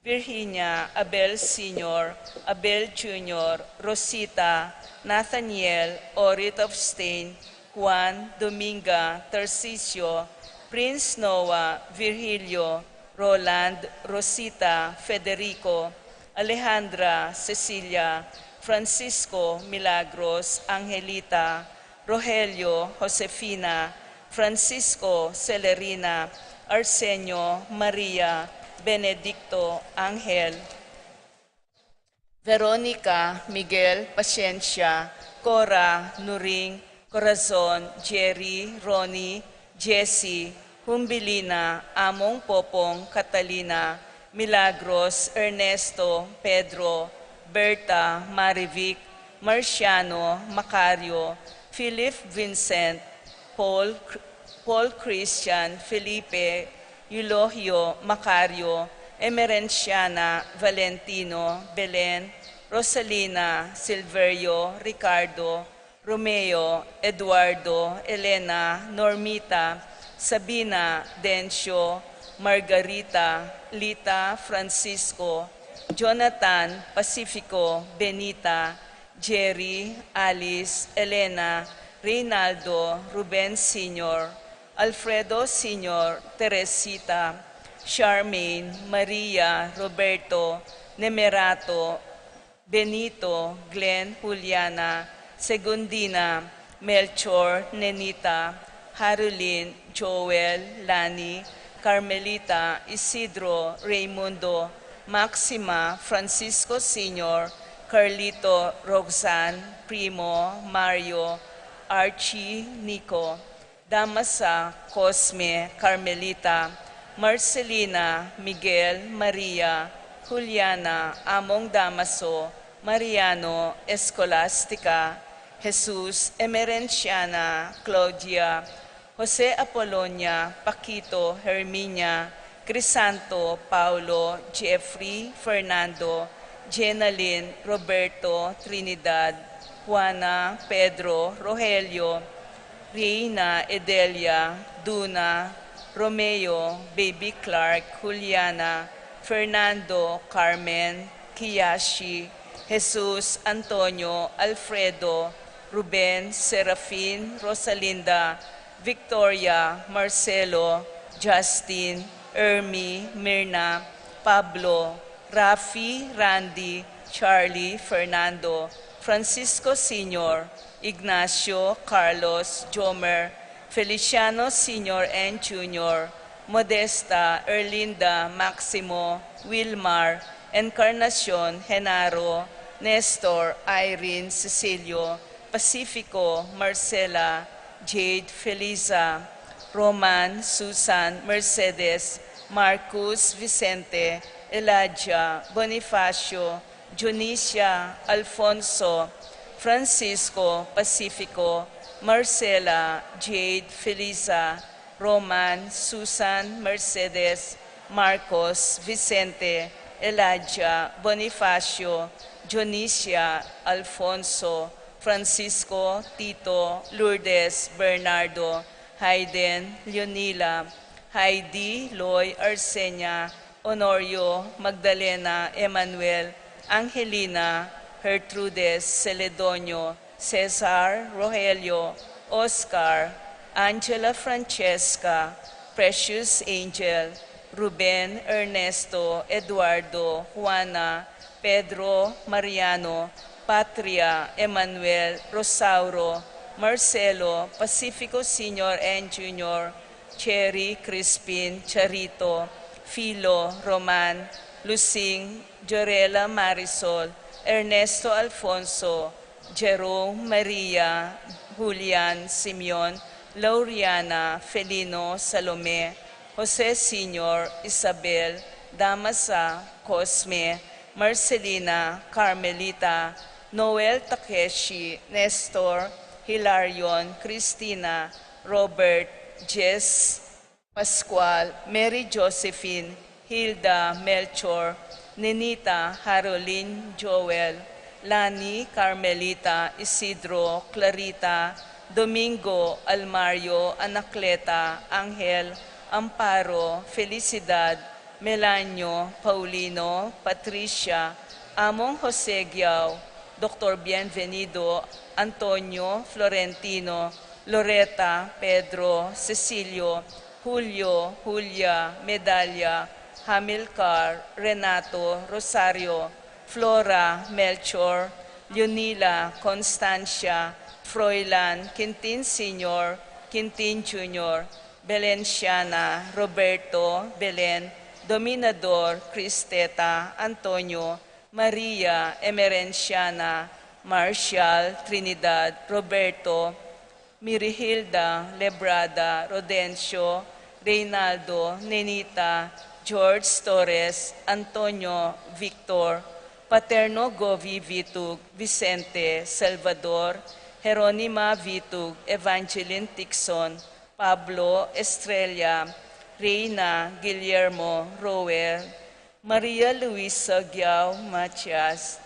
Virginia, Abel Senior, Abel Junior, Rosita, Nathaniel, Orit of Stain, Juan, Dominga, Tarcisio, Prince Noah, Virgilio, Roland, Rosita, Federico, Alejandra, Cecilia, Francisco, Milagros, Angelita, Rogelio, Josefina, Francisco, Celerina, Arsenio, Maria, Benedicto, Angel, Veronica, Miguel, Paciencia, Cora, Nuring, Corazon, Jerry, Ronnie, Jessie, Humbilina, Among Popong, Catalina, Milagros, Ernesto, Pedro, Berta, Marivic, Marciano, Macario, Philip, Vincent, Paul, Paul Christian, Felipe, Eulogio, Macario, Emerenciana, Valentino, Belen, Rosalina, Silverio, Ricardo, Romeo, Eduardo, Elena, Normita, Sabina, Dencio, Margarita, Lita, Francisco, Jonathan, Pacifico, Benita, Jerry, Alice, Elena, Reynaldo, Ruben Senior, Alfredo Senior, Teresita, Charmaine, Maria, Roberto, Nemerato, Benito, Glenn, Juliana, Segundina, Melchor, Nenita, Harulin, Joel, Lani, Carmelita, Isidro, Raymundo, Maxima, Francisco Senior, Carlito, Roxanne, Primo, Mario, Archie, Nico, Damasa, Cosme, Carmelita, Marcelina, Miguel, Maria, Juliana, Among Damaso, Mariano, Escolastica, Jesus, Emerenciana, Claudia, Jose, Apolonia, Paquito, Herminia, Crisanto, Paulo, Jeffrey, Fernando, Jenalyn, Roberto, Trinidad, Juana, Pedro, Rogelio, Reina, Edelia, Duna, Romeo, Baby Clark, Juliana, Fernando, Carmen, Kiyashi, Jesus, Antonio, Alfredo, Ruben, Serafin, Rosalinda, Victoria, Marcelo, Justin, Ermi, Mirna, Pablo, Rafi, Randy, Charlie, Fernando, Francisco Senior, Ignacio, Carlos, Jomer, Feliciano Senior and Junior, Modesta, Erlinda, Maximo, Wilmar, Encarnacion, Genaro, Nestor, Irene, Cecilio, Pacifico, Marcela, Jade, Felisa, Roman, Susan, Mercedes, Marcus, Vicente, Elijah, Bonifacio, Dionisia, Alfonso, Francisco, Pacifico, Marcela, Jade, Felisa, Roman, Susan, Mercedes, Marcos, Vicente, Elijah, Bonifacio, Dionisia, Alfonso, Francisco, Tito, Lourdes, Bernardo, Hayden, Leonila, Heidi, Loy, Arsenia, Honorio, Magdalena, Emmanuel, Angelina, Gertrudes, Celedonio, Cesar, Rogelio, Oscar, Angela, Francesca, Precious, Angel, Ruben, Ernesto, Eduardo, Juana, Pedro, Mariano, Patria, Emmanuel, Rosauro, Marcelo, Pacifico Senior and Junior, Cherry, Crispin, Charito, Filo, Roman, Lusing, Jorela, Marisol, Ernesto, Alfonso, Jerome, Maria, Julian, Simeon, Lauriana, Felino, Salome, Jose Senior, Isabel, Damasa, Cosme, Marcelina, Carmelita, Noel, Takeshi, Nestor, Hilarion, Cristina, Robert, Jess, Pascual, Mary Josephine, Hilda, Melchor, Nenita, Harolin, Joel, Lani, Carmelita, Isidro, Clarita, Domingo, Almario, Anacleta, Angel, Amparo, Felicidad, Melanio, Paulino, Patricia, Among Jose Giao, Doktor Bienvenido, Antonio, Florentino, Loreta, Pedro, Cecilio, Julio, Julia, Medalia, Hamilcar, Renato, Rosario, Flora, Melchor, Leonila, Constancia, Froilan, Quintin Senior, Quintin Junior, Belenciana, Roberto, Belen, Dominador, Cristeta, Antonio, Maria, Emerenciana, Marshall, Trinidad, Roberto, Mirihilda, Lebrada, Rodencio, Reynaldo, Nenita, George Torres, Antonio, Victor, Paterno, Govi, Vitug, Vicente, Salvador, Jeronima, Vitug, Evangeline, Tixon, Pablo, Estrella, Reina, Guillermo, Roel, Maria Luisa, Giao, Matias,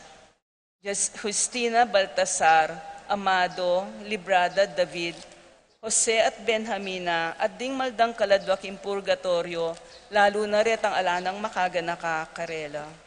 Jas-, Justina, Baltasar, Amado, Librada, David, Jose at Benjamina, at ding maldang kaladwa king purgatorio, lalu na retang ala nang makaganaka karela.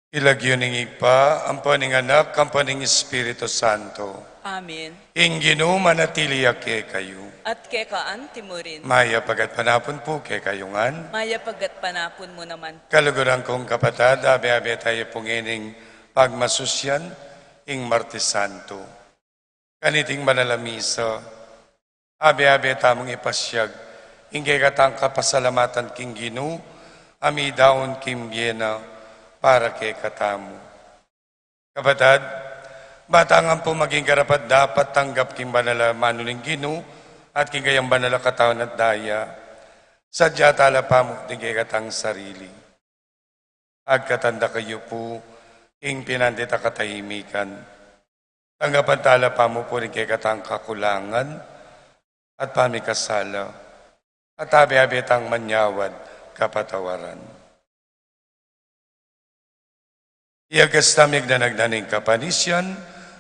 King lagyu ning Ibpa, ampo ning Anak, ampo ning Espiritu Santo. Amen. Ing Ginu manatili ya kekayu. At keka anti mu rin. Mayap a gatpanapun pu kekayu ngan. Mayap a gatpanapun mu naman. Kaluguran kung kapatad, abe-abe tamu pu ngening pagmasusyan ing Martes Santo. Kaniting banal a misa, abe-abe tamung ipasiag ing kekatang kapasalamatan king Ginu, a midaun king bie na para kekatamu. Kapatad, ba tang ampo maging karapat-dapat tanggap king banal a manu ning Ginu at king kayang banal a katawan at daya, sadya tala pamu ding kekatang sarili. Agkatan da kayu pu ing pinandit a katahimikan. Tanggapan tala pamu pu ring kekatang kakulangan at pamikasala, at abe-abe tang manyawad kapatawaran. Iya kasta mignanagnan ning kapanisian,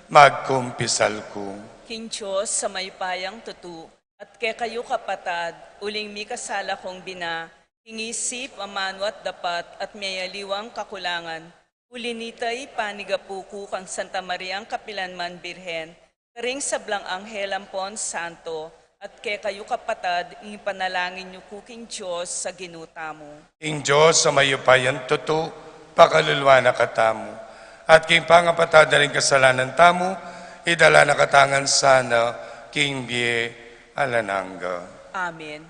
magkumpisal ku. King Dios a mayupayang tutu, at kekayu kapatad, uling mikasala kung bina, king isip, amanu at dapat, at miyayaliwang kakulangan, uli nita ipanigapu ku kang Santa Mariang kapilanman Birhen, karing sablang anghel ampon santo, at kekayu kapatad, ipanalangin yu ku king Dios a Ginu tamu. Ing Dios a mayupayang tutu, pakalulwan na katamu, at king pangapatawad na ring kasalanan tamu, idala na katamu ngan sana king bie alang angga. Amen.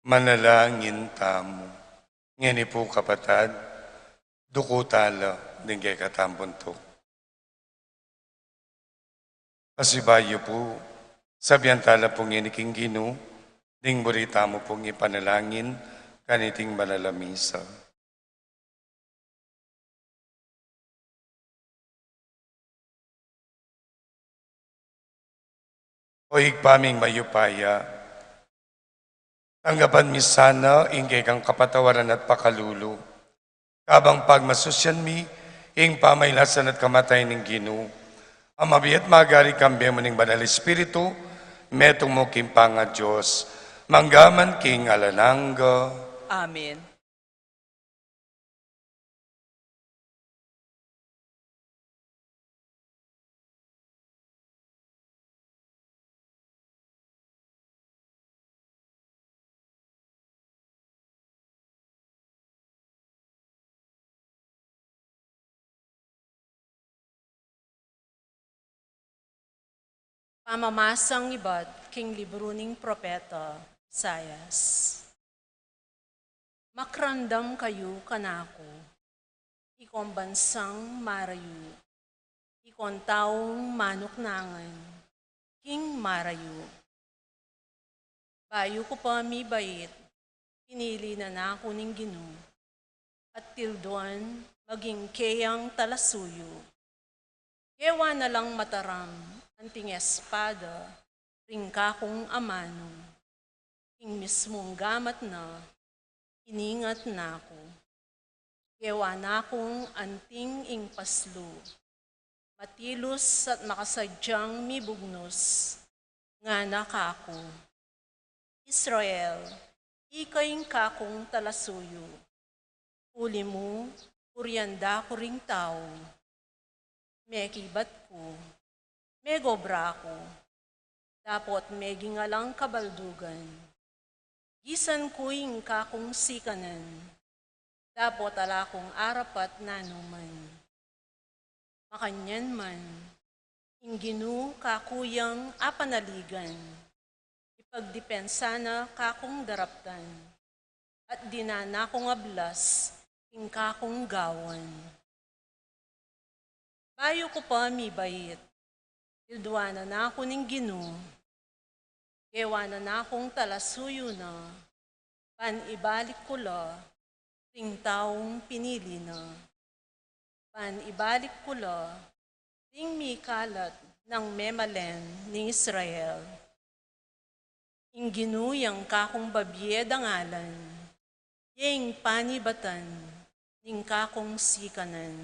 Manalangin tamu. Ngeni pu kapatad, duku tala ding kekatamung buntuk. Pasibayu pu, sabian tala pu ngeni king Ginu, ding buri tamu pung ipanalangin, kaniting banal a misa. O Ibpa ming mayupaya, tanggapan mi sana ing kekang kapatawaran at pakalulu, kabang pagmasusyan mi ing pamailasan at kamatayan ning Ginu, a mabie at magari kambe mu ning Banal Espiritu, metung mu king pangaDios, mangga man king alang angga. Amen. Pamamasang ibat king libru ning propeta Isaias. Makiramdam kayu kanaku, ikong bansang marayu, ikong taung manuknangan king marayu. Bayu ku pa mibait, pinili na naku ning Ginu, at tilduan maging keyang talasuyu. Gewa na lang mataram anting espada ring kakung amanu, ing mismung gamat na iningat naku. Gewa nakung anting ing paslu, matilus at makasadyang mibugnus, ngana kaku. Israel, ika ing kakung talasuyu. Uli mu, purian da ku ring tau. Mekibat ku, megobra ku, dapot meging alang kabaldugan. Gisan ku ing kakung sikanan, dapot ala kung arapat nanuman. Makanyan man, ing Ginu kaku yang apanaligan, ipagdipensa na kakung daraptan, at dinan na kung ablas ing kakung gawan. Bayu ku pa mibait, ilduanan na ku ning Ginu, gewa na na kung talasuyu na, ban ibalik ku la ring taung pinili na, ban ibalik ku la ring mikalat nang memalen ning Israel. Ing Ginu yang kakung babie dangalan, ya ing panibatan ning kakung sikanan.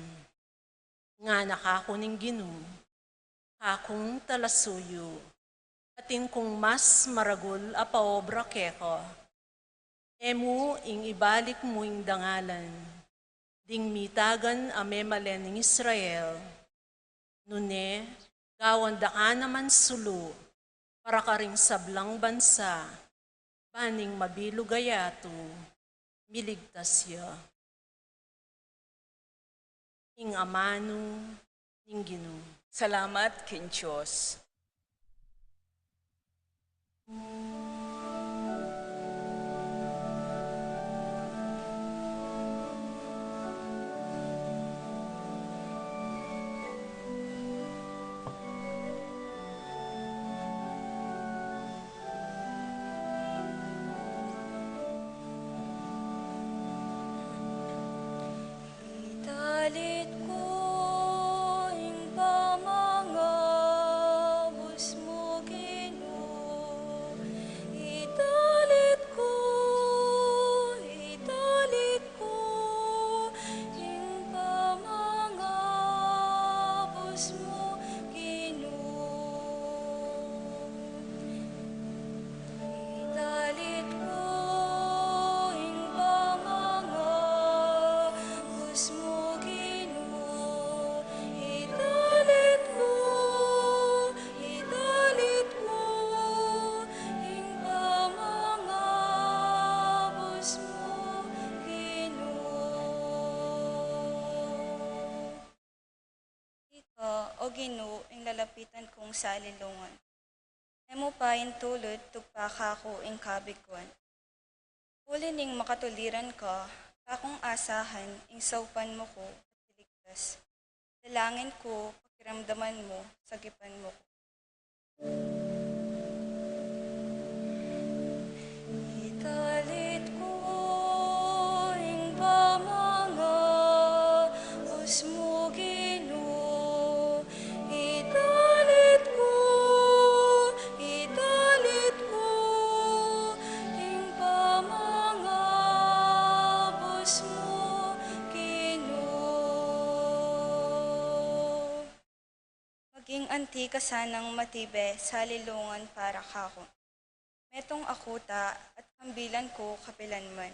Ngana kaku ning Ginu, kakung talasuyu, atin kung mas maragul a paobra keka. E mu ing ibalik mu ing dangalan ding mitagan a memalen ning Israel, nune gawan da ka naman sulu para karing sablang bansa, ban ing mabilug a yatu miligtas ya. Ing amanu ning Ginu. Salamat king Dios. Idalit ku ing pamangabus mu, Ginu. Idalit ku, idalit ku ing pamangabus mu, Ginu. Idalit ku ing pamangabus mu, Ginu. Idalit ku, idalit ku ing pamangabus mu, Ginu. Ika, O Ginu, ing lalapitan kung salilungan. E mu pa intulud tugpa kaku ing kabiguan. Uli ning makatuliran ka, kakung asahan ing saupan mu ku at iligtas. Dalangin ku, pakiramdaman mu, sagipan mu ku. Idalit ku ing pamangabus mu, Ginu. Idalit ku, idalit ku ing pamangabus mu, Ginu. Maging anti ka sanang matibe salilungan para kaku. Metung a kuta at kambilan ku kapilanman.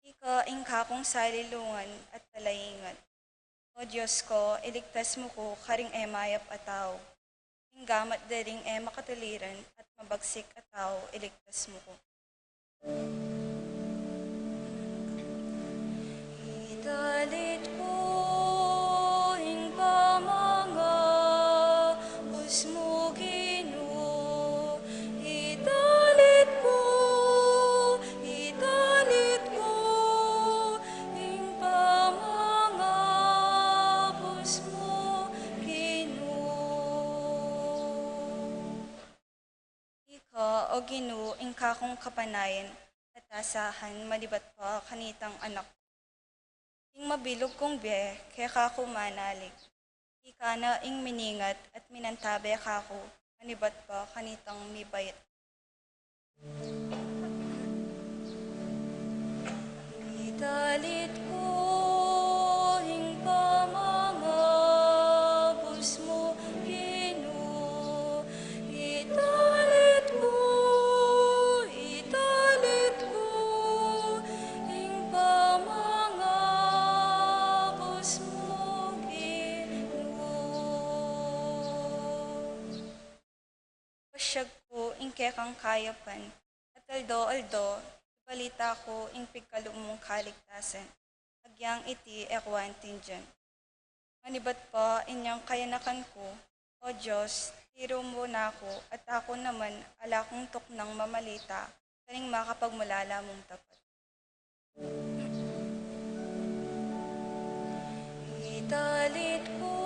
Ika ing kakung salilungan at talaingat. O Dios ku, iligtas mu ku karing e mayap a tau. Ing gamat da ring e makatuliran at mabagsik a tau, iligtas mu ku. Idalit ku ing pamangabus mu, Ginu. Idalit ku, idalit ku ing pamangabus mu, Ginu. Ika, O Ginu, ing kakung kapanayan at asahan, manibat pa kanitang anak. Ing mabilug kung bie, keka ku manalig. Ika na ing miningat at minantabe kaku, manibat pa kanitang mibait. Idalit ku ing pamangabus mu, Ginu. Idalit ku, idalit ku ing pamangabus mu, Ginu. Pasyag ku ing kekang kayapan, at aldo-aldo ibalita ku ing pigkalub mung kaligtasan. agyang iti e ku aintindian. Manibat pa inyang kayanakan ku, O Dios, tiru mu naku, at aku naman ala kung tuknang mamalita karing makapagmulala mung tapat. Italit ku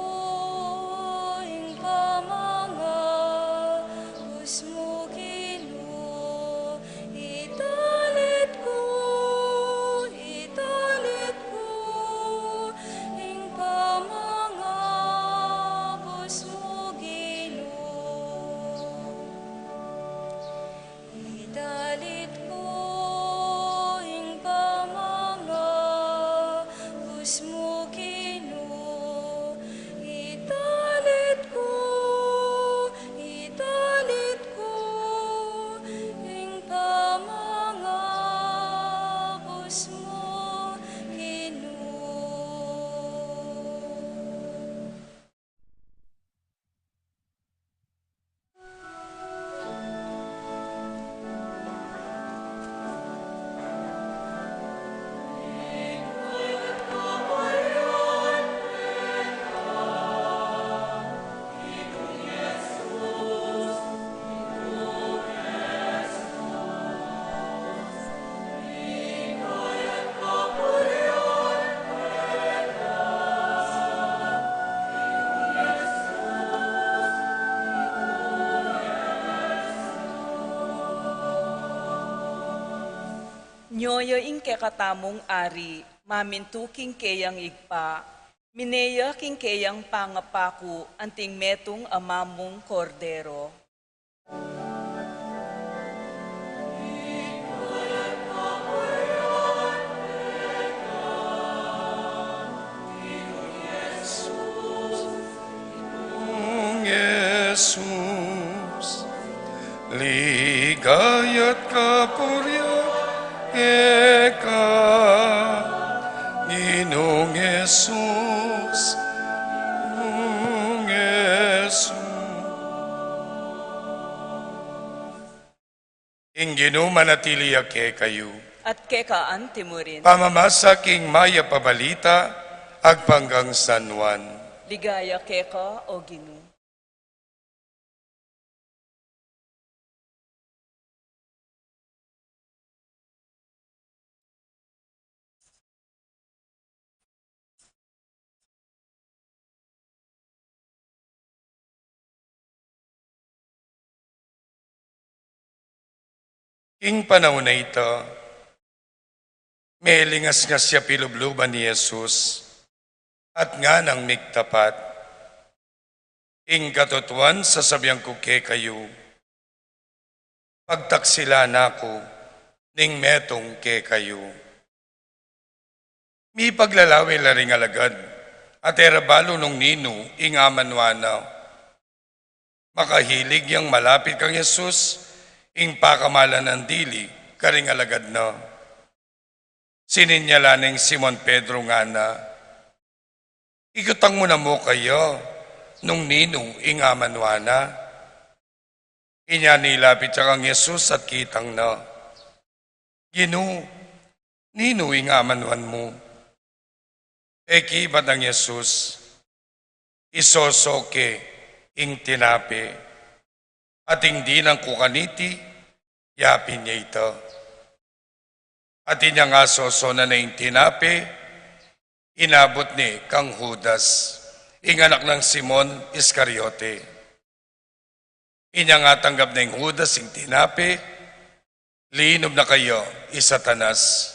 ing pamangabus mu, Ginu. Italit ku, italit ku ing pamangabus mu, Ginu. Italit ku ing pamangabus mu, Ginu. Italit ku, italit ku ing pamangabus mu, Ginu. Nyo ya ing kekatamung ari, mamintu king keyang Ibpa, mine ya king keyang pangapaku, anting metung a mamung Kordero. Ginung Jesus, ligaya't kapurian keka, Ginung Jesus, Ginung Jesus. Ing Ginu manatili ya kekayu. At keka anti mu rin. Pamamasa king Mayap a Balita agpang kang San Juan. Ligaya keka, O Ginu. King panaun a ita, melingasngas ya pilubluban i Jesus, at nganang migtapat, Ing katutuan, sasabian ku kekayu, pagtaksilan na ku ning metung kekayu. Mipaglalawe la ring alagad, at e ra balu nung ninu ing amanuan na. Makahilig yang malapit kang Jesus, ing pakamalan nang dili karing alagad na. Sininyalan neng Simon Pedro, ngana, ikutang mu na mu kaya nung ninu ing amanuan na. Inya nilapit ya kang Jesus at kitang na, Ginu, ninu ing amanuan mu? Pekibat nang Jesus, isoso ke ing tinape. At ing dinang ku kaniti, yapin ya ita. At inyang asosonan ne ing tinape, inabut ne kang Judas, ing anak nang Simon Iscariote. Inyang atanggap neng Judas ing tinape, linub na kaya i Satanas.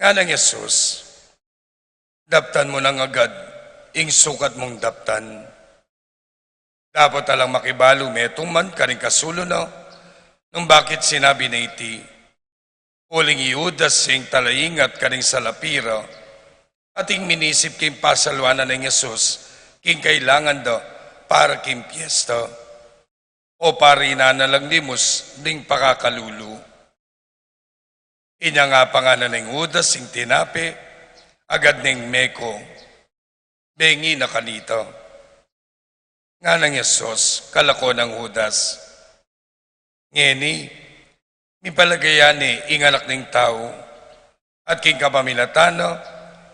Nganang Jesus, daptan mu nang agad ing sukat mung daptan. Dapot alang makibalu metung man karing kasulu na nung bakit sinabi na iti. Uling i Judas ing talaingat karing salapi ra, at ing minisip king pasaluanan neng Jesus king kailangan da para king piesta, o para inanalang limus ding pakakalulu. Inyang apanganan neng Judas ing tinape, agad neng meko, bengi na kanita. Nganang Jesus, kalako nang Judas, ngeni, mipalagayan ne ing Anak ning Tau, At king kapamilatan na,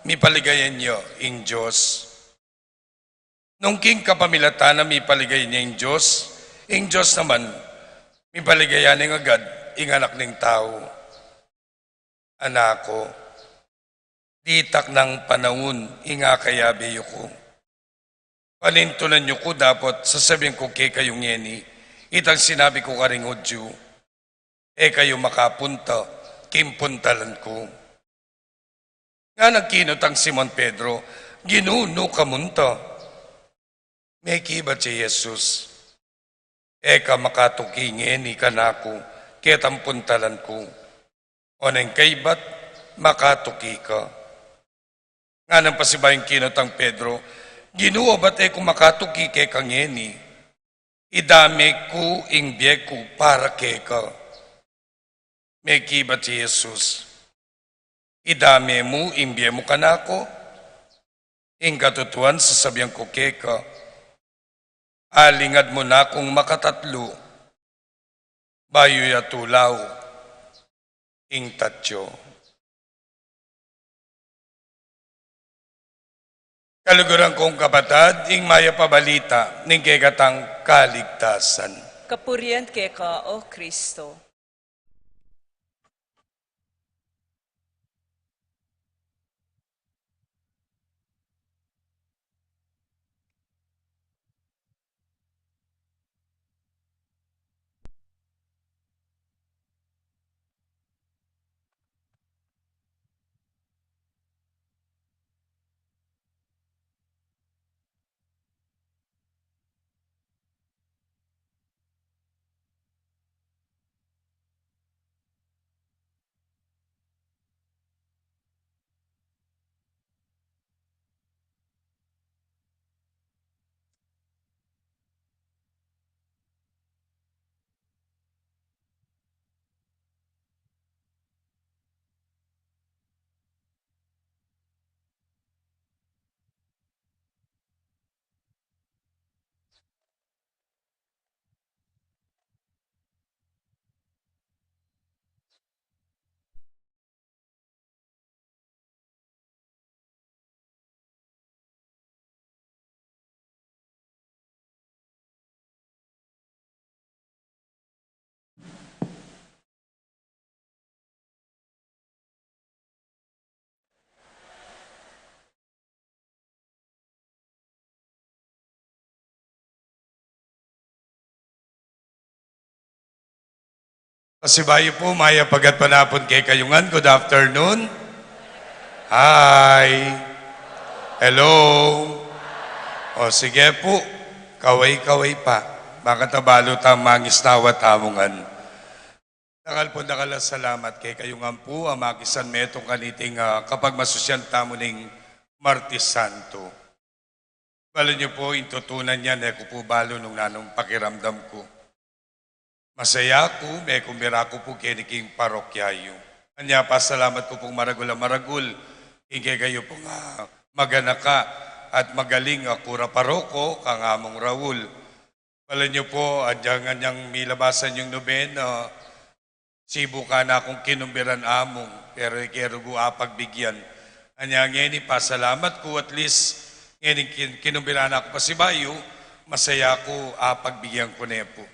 mipaligayan ya ing Dios. Nung king kapamilatan na mipaligayan ya ing Dios, ing Dios naman, mipaligayan na agad ing Anak ning Tau. Anak ku, ditak nang panaun ing akayabe yu ku. Panintunan yu ku dapot sasabian ku kekayu ngeni, itang sinabi ku karing Judio, e kayu makapunta king puntalan ku. Nganang kinutang Simon Pedro, Ginu, nu ka munta? Mekibat i Jesus, e ka makatuki ngeni kanaku ketang puntalan ku. Oneng kaibat, makatuki ka. Nganang pasibayung kinutang Pedro, Ginu, obat e ku makatuki keka ngeni, idame ku ing bie ku para keka. Mekibat i Jesus, idame mu ing bie mu kanaku. Ing katutuan sasabian ku keka, alingad mu nakung makatatlu, bayu ya tulaw ing tatyo. Kaluguran kung kapatad, ing mayap a balita ning kekatang kaligtasan. Kapurian keka, O Kristo. Pasibayu pu, mayap a gatpanapun kekayu ngan. Good afternoon. Hi. Hello. O sige pu, kaway-kaway pa. Baka ta balu tang mangisnawa tamu ngan. Dakal pung dakal a salamat kekayu ngan pu a makisan metung kaniting, ah, kapagmasusian tamu ning Martes Santo. Balu yu pu, ing tutunan yan, e ku pu balu nung nanung pakiramdam ku. Masaya ku, mekumbira ku pu keni king parokya yu. Anya pasalamat ku pung maragul a maragul king kekayu pung, ah, maganaka at magaling a kura paroko, kang Among Raul. Balu yu pu, agyang, anyang milabasan yung nobena, sibukan na kung kinumbiran Among, pero ike rugu apagbigyan. Anya ngeni pasalamat ku, at least ngeni kin-, kinumbiran na ku pasibayu, masaya ku, apagbigyan ku ne pu.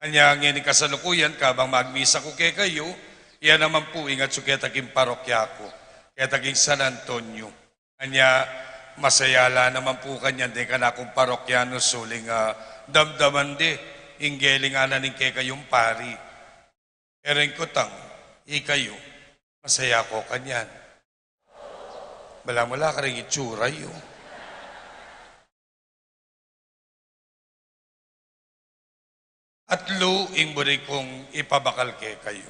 Anya ngeni kasalukuyan, kabang magmisa ku kekayu, iya naman pu, ingat yu keta king parokya ku, keta king San Antonio. Anya, masaya la naman pu kanyan deng kanakung parokyanus uling, ah, damdaman de ing gelingan na ning kekayung pari. Pero ing kutang, ikayu, masaya ko kanyan? Balamu la karing itsura yu. Atlu ing buri kung ipabakal kekayu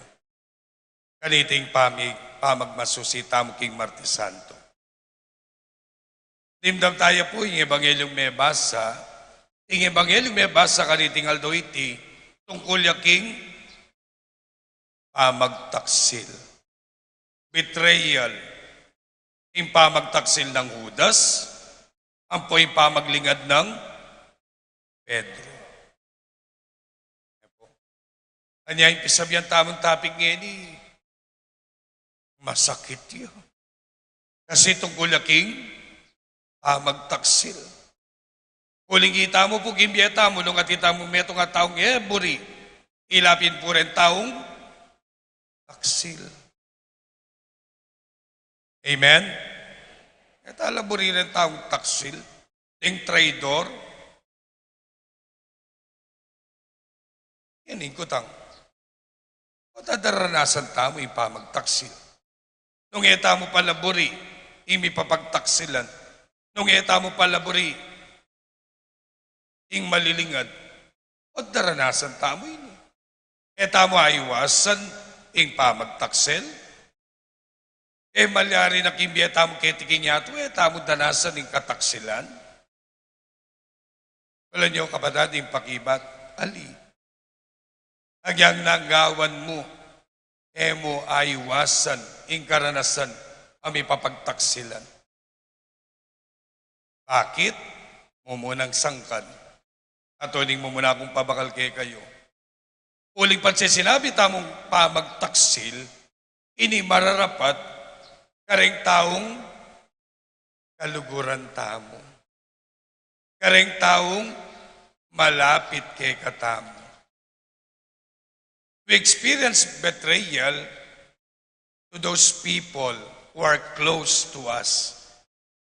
kaniting pami-, pamagmasusi tamu king Martes Santo. Dimdam taya pu ing ebangelyung mebasa. Ing ebangelyung mebasa kaniting aldo iti tungkul ya king pamagtaksil. Betrayal. Ing pamagtaksil nang Judas, ampo ing pamaglingad nang Pedro. Anya ing pisabian tamung topic ngeni, Masakit ya. Kasi tungkul ya king pamagtaksil. Uling itamu pu king bie tamu, nung atin tamu metung a taung e buri, ila pin pu reng taung taksil. Amen? E ta la buri reng taung taksil, deng traidor. Yan ing kutang. Pota daranasan tamu ing pamagtaksil. Nung e tamu pala buri ing mipapagtaksilan. Nung e tamu pala buri ing malilingad. O daranasan tamu ini. E tamu aiwasan ing pamagtaksil. E malyari na king bie tamu keti king yatu, e tamu danasan ing kataksilan. Ala yu, kapatad, ing pakibat, ali. Agyang nanggawan mu, e mu aiwasan ing karanasan a mipapagtaksilan. Bakit? Mumunang sangkan. At uling mumuna kung pabakal kekayu. Uling pag sinabi tamung pamagtaksil, ini mararapat kareng taung kaluguran tamu. Kareng taung malapit kekatamu. We experience betrayal to those people who are close to us.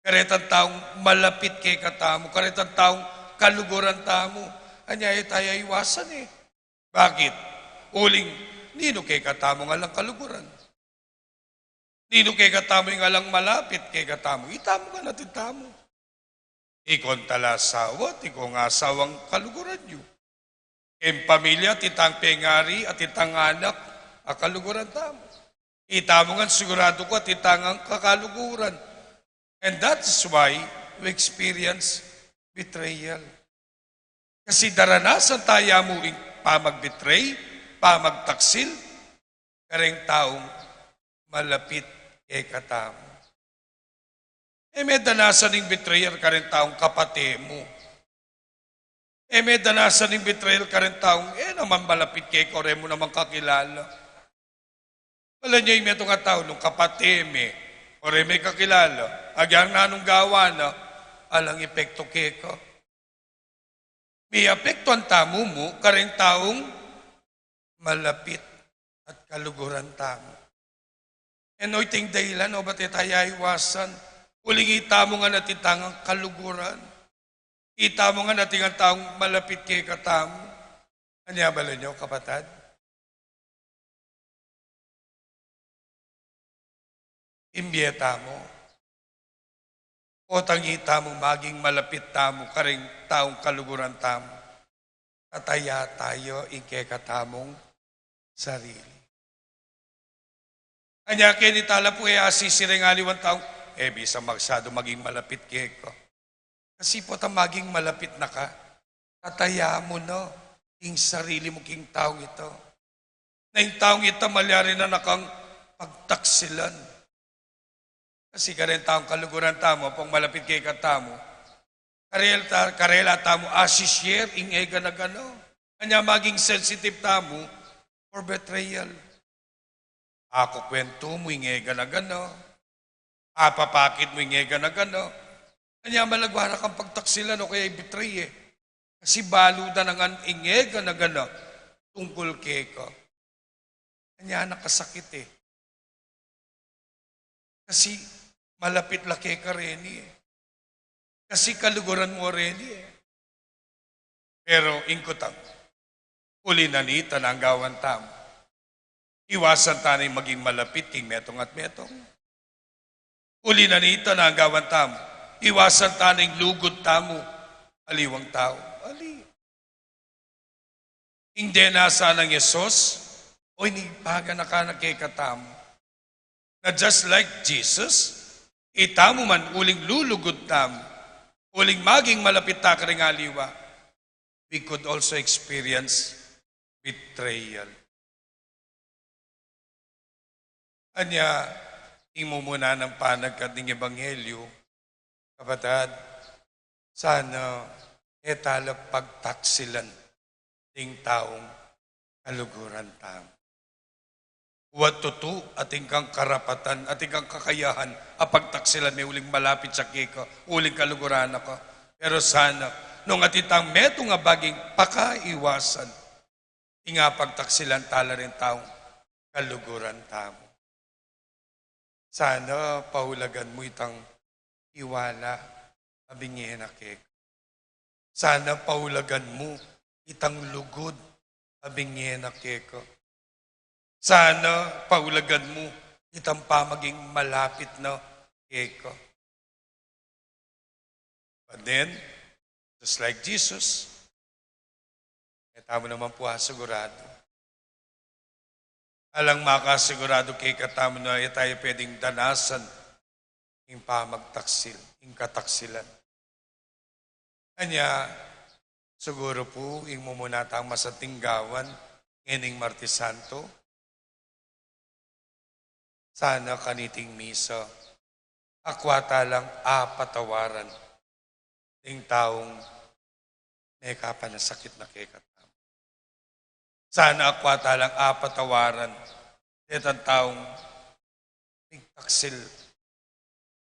Karetang taung malapit kekatamu, karetang taung kaluguran tamu. Anya e taya iwasan e. Bakit? Uling, ninu kekatamu ing alang kaluguran? Ninu kekatamu ing alang malapit kekatamu? Itamu ngan atin tamu. Ikong tala asawa, ikong asawang kaluguran yu. Ing pamilya, atin tang pengari, atin tang anak, a kaluguran tamu. Itamu ngan siguradu ku atin tang kakaluguran. And that is why we experience betrayal. Kasi daranasan taya mu ing pamagbetray, pamagtaksil, kareng taung malapit kekatamu. E me danasan ing betrayal kareng taung kapate mu. E me danasan ing betrayal kareng taung e naman malapit keka, o e mu naman kakilala. Ala yu, ing metung a tau, nung kapate me, o e me kakilala, agyang nanung gawa na, alang epekto keka. Miapektuan tamu mu kareng taung malapit at kaluguran tamu. E no iting dahilan no ba't e taya iwasan? Uling itamu ngan atin tang kaluguran. Itamu ngan atin taung malapit kekatamu. Anya, balamu, kapatad? Ing bie tamu, potang itamu maging malapit tamu kareng taung kaluguran tamu, tataya tayu ing kekatamung sarili. Anya keni tala pu e asisiring aliwang taung, e bisa masyadu maging malapit keka. Kasi potang maging malapit na ka, tataya mu na ing sarili mu king taung ita. Na ing taung ita malyari na na kang pagtaksilan. Kasi kareng taung kaluguran tamu, ampong malapit kekatamu, karela ta-, karela tamu asishare ing e gana-gana. Anya maging sensitive tamu for betrayal. Akukwentu mu ing e gana-gana. Apapakit mu ing e gana-gana. Anya malagwa na kang pagtaksilan o kaya i-betray e. Kasi balu da na ngan ing e gana-gana tungkul keka. Anya nakasakit e. Kasi malapit la keka reni e. Kasi kaluguran mu reni e. Pero ing kutang, uli na nita, nanu ing gawan tamu? Iwasan ta neng maging malapit king metung at metung? Uli na nita, nanu ing gawan tamu? Iwasan ta neng lugud tamu aliwang tau? Ali. Ing dinasan nang Jesus, o ini paganakan na kekatamu. Na just like Jesus, itamu man uling lulugud tamu, uling maging malapit ta karing aliwa, we could also experience betrayal. Anya, ing mumuna nang panagkat ning ebanghelyu, kapatad, sana e tala pagtaksilan ding taung kaluguran tamu. Wa tutu, atin kang karapatan, atin kang kakayahan a pagtaksilan me uling malapit ya keka, uling kaluguran na ka. Pero sana, nung atin tang metung a baging pakaiwasan, ing apagtaksilan tala ring taung kaluguran tamu. Sana paulagan mu itang tiwala a binye na keka. Sana paulagan mu itang lugud a binye na keka. Sana paulagan mu itang pamaging malapit na keka. But then, just like Jesus, e tamu naman pu asiguradu. Alang makasiguradu kekatamu na e taya pwedeng danasan ing pamagtaksil, ing kataksilan. Anya, siguru pu, ing mumuna tang masanting gawan ngening Martes Santo, sana kaniting misa, akwa talang apatawaran ding taung mekapanasakit na kekatamu. Sana akwa talang apatawaran detang taung migtaksil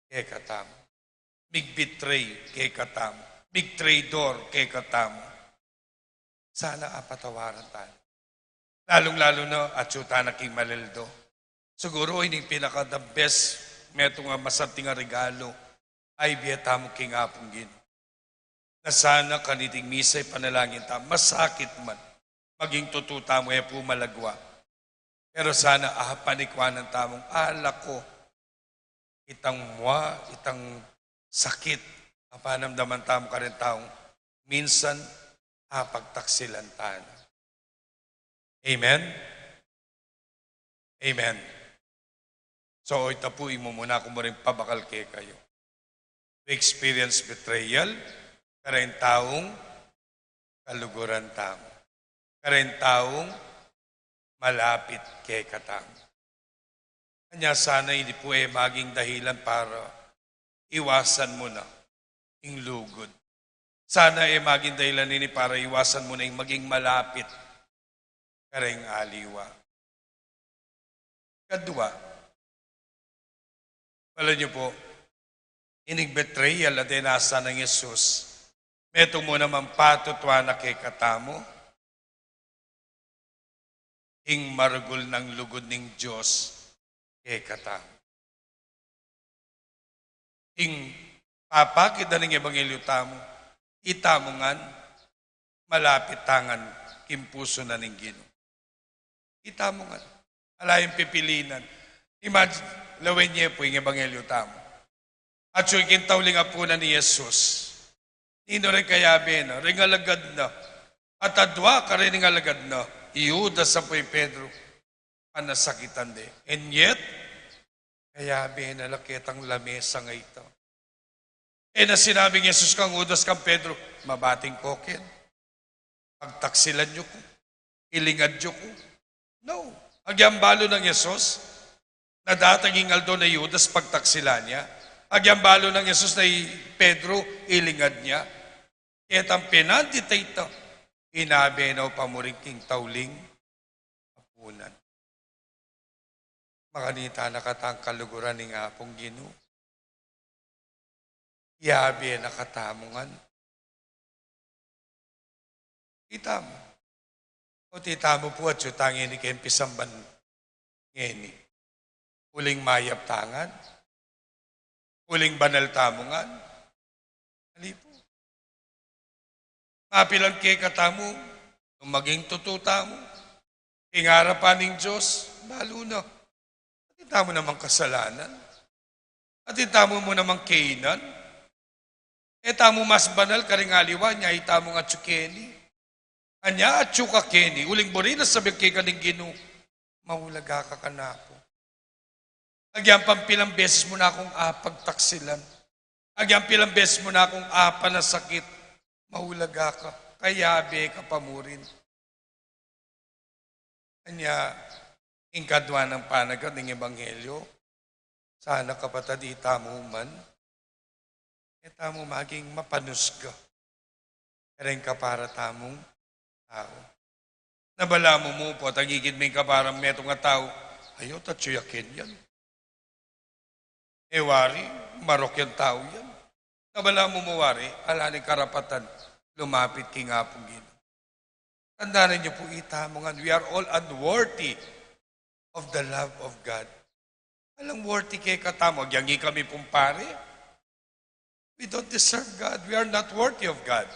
kekatamu, migbetray kekatamu, migtraidor kekatamu. Sana apatawaran tala. Lalung-lalu na, atyu tana king maleldo. Siguru, ini ing pinaka the best, metung a masanting a regalo a ibie tamu king Apung Ginu. Na sana kaniting misa ipanalangin tamu, masakit man, maging tutu tamu, e pu malagwa. Pero sana apanikwanan tamung ala ko itang mua, itang sakit a panamdaman tamu karing taung minsan apagtaksilan tana. Amen? Amen. So, ita pu ing mumuna ku mu ring pabakal kekayu. We experience betrayal kareng taung kaluguran tamu, kareng taung malapit kekatamu. Anya sana ini pu e maging dahilan para iwasan mu na ing lugud. Sana e maging dahilan ini para iwasan mu na ing maging malapit kareng aliwa. Kadua, pala niyo po, ining betrayal a dinasan nang Jesus, metung mu namang patutuan na kekatamu ing maragul nang lugud ning Dios kekatamu. Ing papakit na ning ebanghelyo tamu, itamu ngan, malapit tangan king pusu na ning Ginu. Itamu ngan. Ala yang pipilinan. Imagine, lawen ye pu ing ebanghelyo tamu. Atyu king tauling apunan i Jesus. Ninu reng kayabe na, reng alagad na. At adua kareng alagad na, i Judas ampo i Pedro, panasakitan de. And yet, kayabe na la ketang lamesa a ita. E na sinabing Jesus kang Judas kang Pedro, "Mabating ko ken. Pagtaksilan yu ku. Ilingad yu ku." No. Agyang balu nang Jesus na datang ing aldo na i Judas pagtaksilan ya. Agyang balu nang Jesus na i Pedro ilingad ya. Ketang penandit a ita, inabe na pa mu rin king tauling apunan. Makanita na katang kaluguran ning Apung Ginu. Yabe na katamu ngan. Itamu. O itamu pu atyu tang ini keng pisamban ngeni. Uling mayap ta ngan. Uling banal tamu ngan. Ali pu. Mapilan kekatamu, nung maging tutu tamu king arapan ning Dios, balu na. Atin tamu namang kasalanan. Atin tamu mu namang kainan. E tamu mas banal karing aliwa, nya itamu ngan atyu keni. Anya atyu ka keni, uling buri na sabyan keka ning Ginu, maulaga ka kanaku. Agyang pang pilang beses mu na kung apagtaksilan. Agyang pilang beses mu na kung apanasakit. Maulaga ka. Kayabe ka pa mu rin. Anya, ing kadua nang panagat ning ebanghelyo, sana kapatad itamu man, e tamu maging mapanusga kareng kapara tamung tau. Na balamu mu pu, tagigit me ing kaparang metung a tau, Ayo, tatsu ya ken yan. E wari, marok yang tau yan. Nabala mu mu wari, ala ning karapatan lumapit king Apung Ginu. Tandanan yu pu, itamu ngan, we are all unworthy of the love of God. Alang worthy kekatamu, agyang ikami pung pari. We don't deserve God. We are not worthy of God.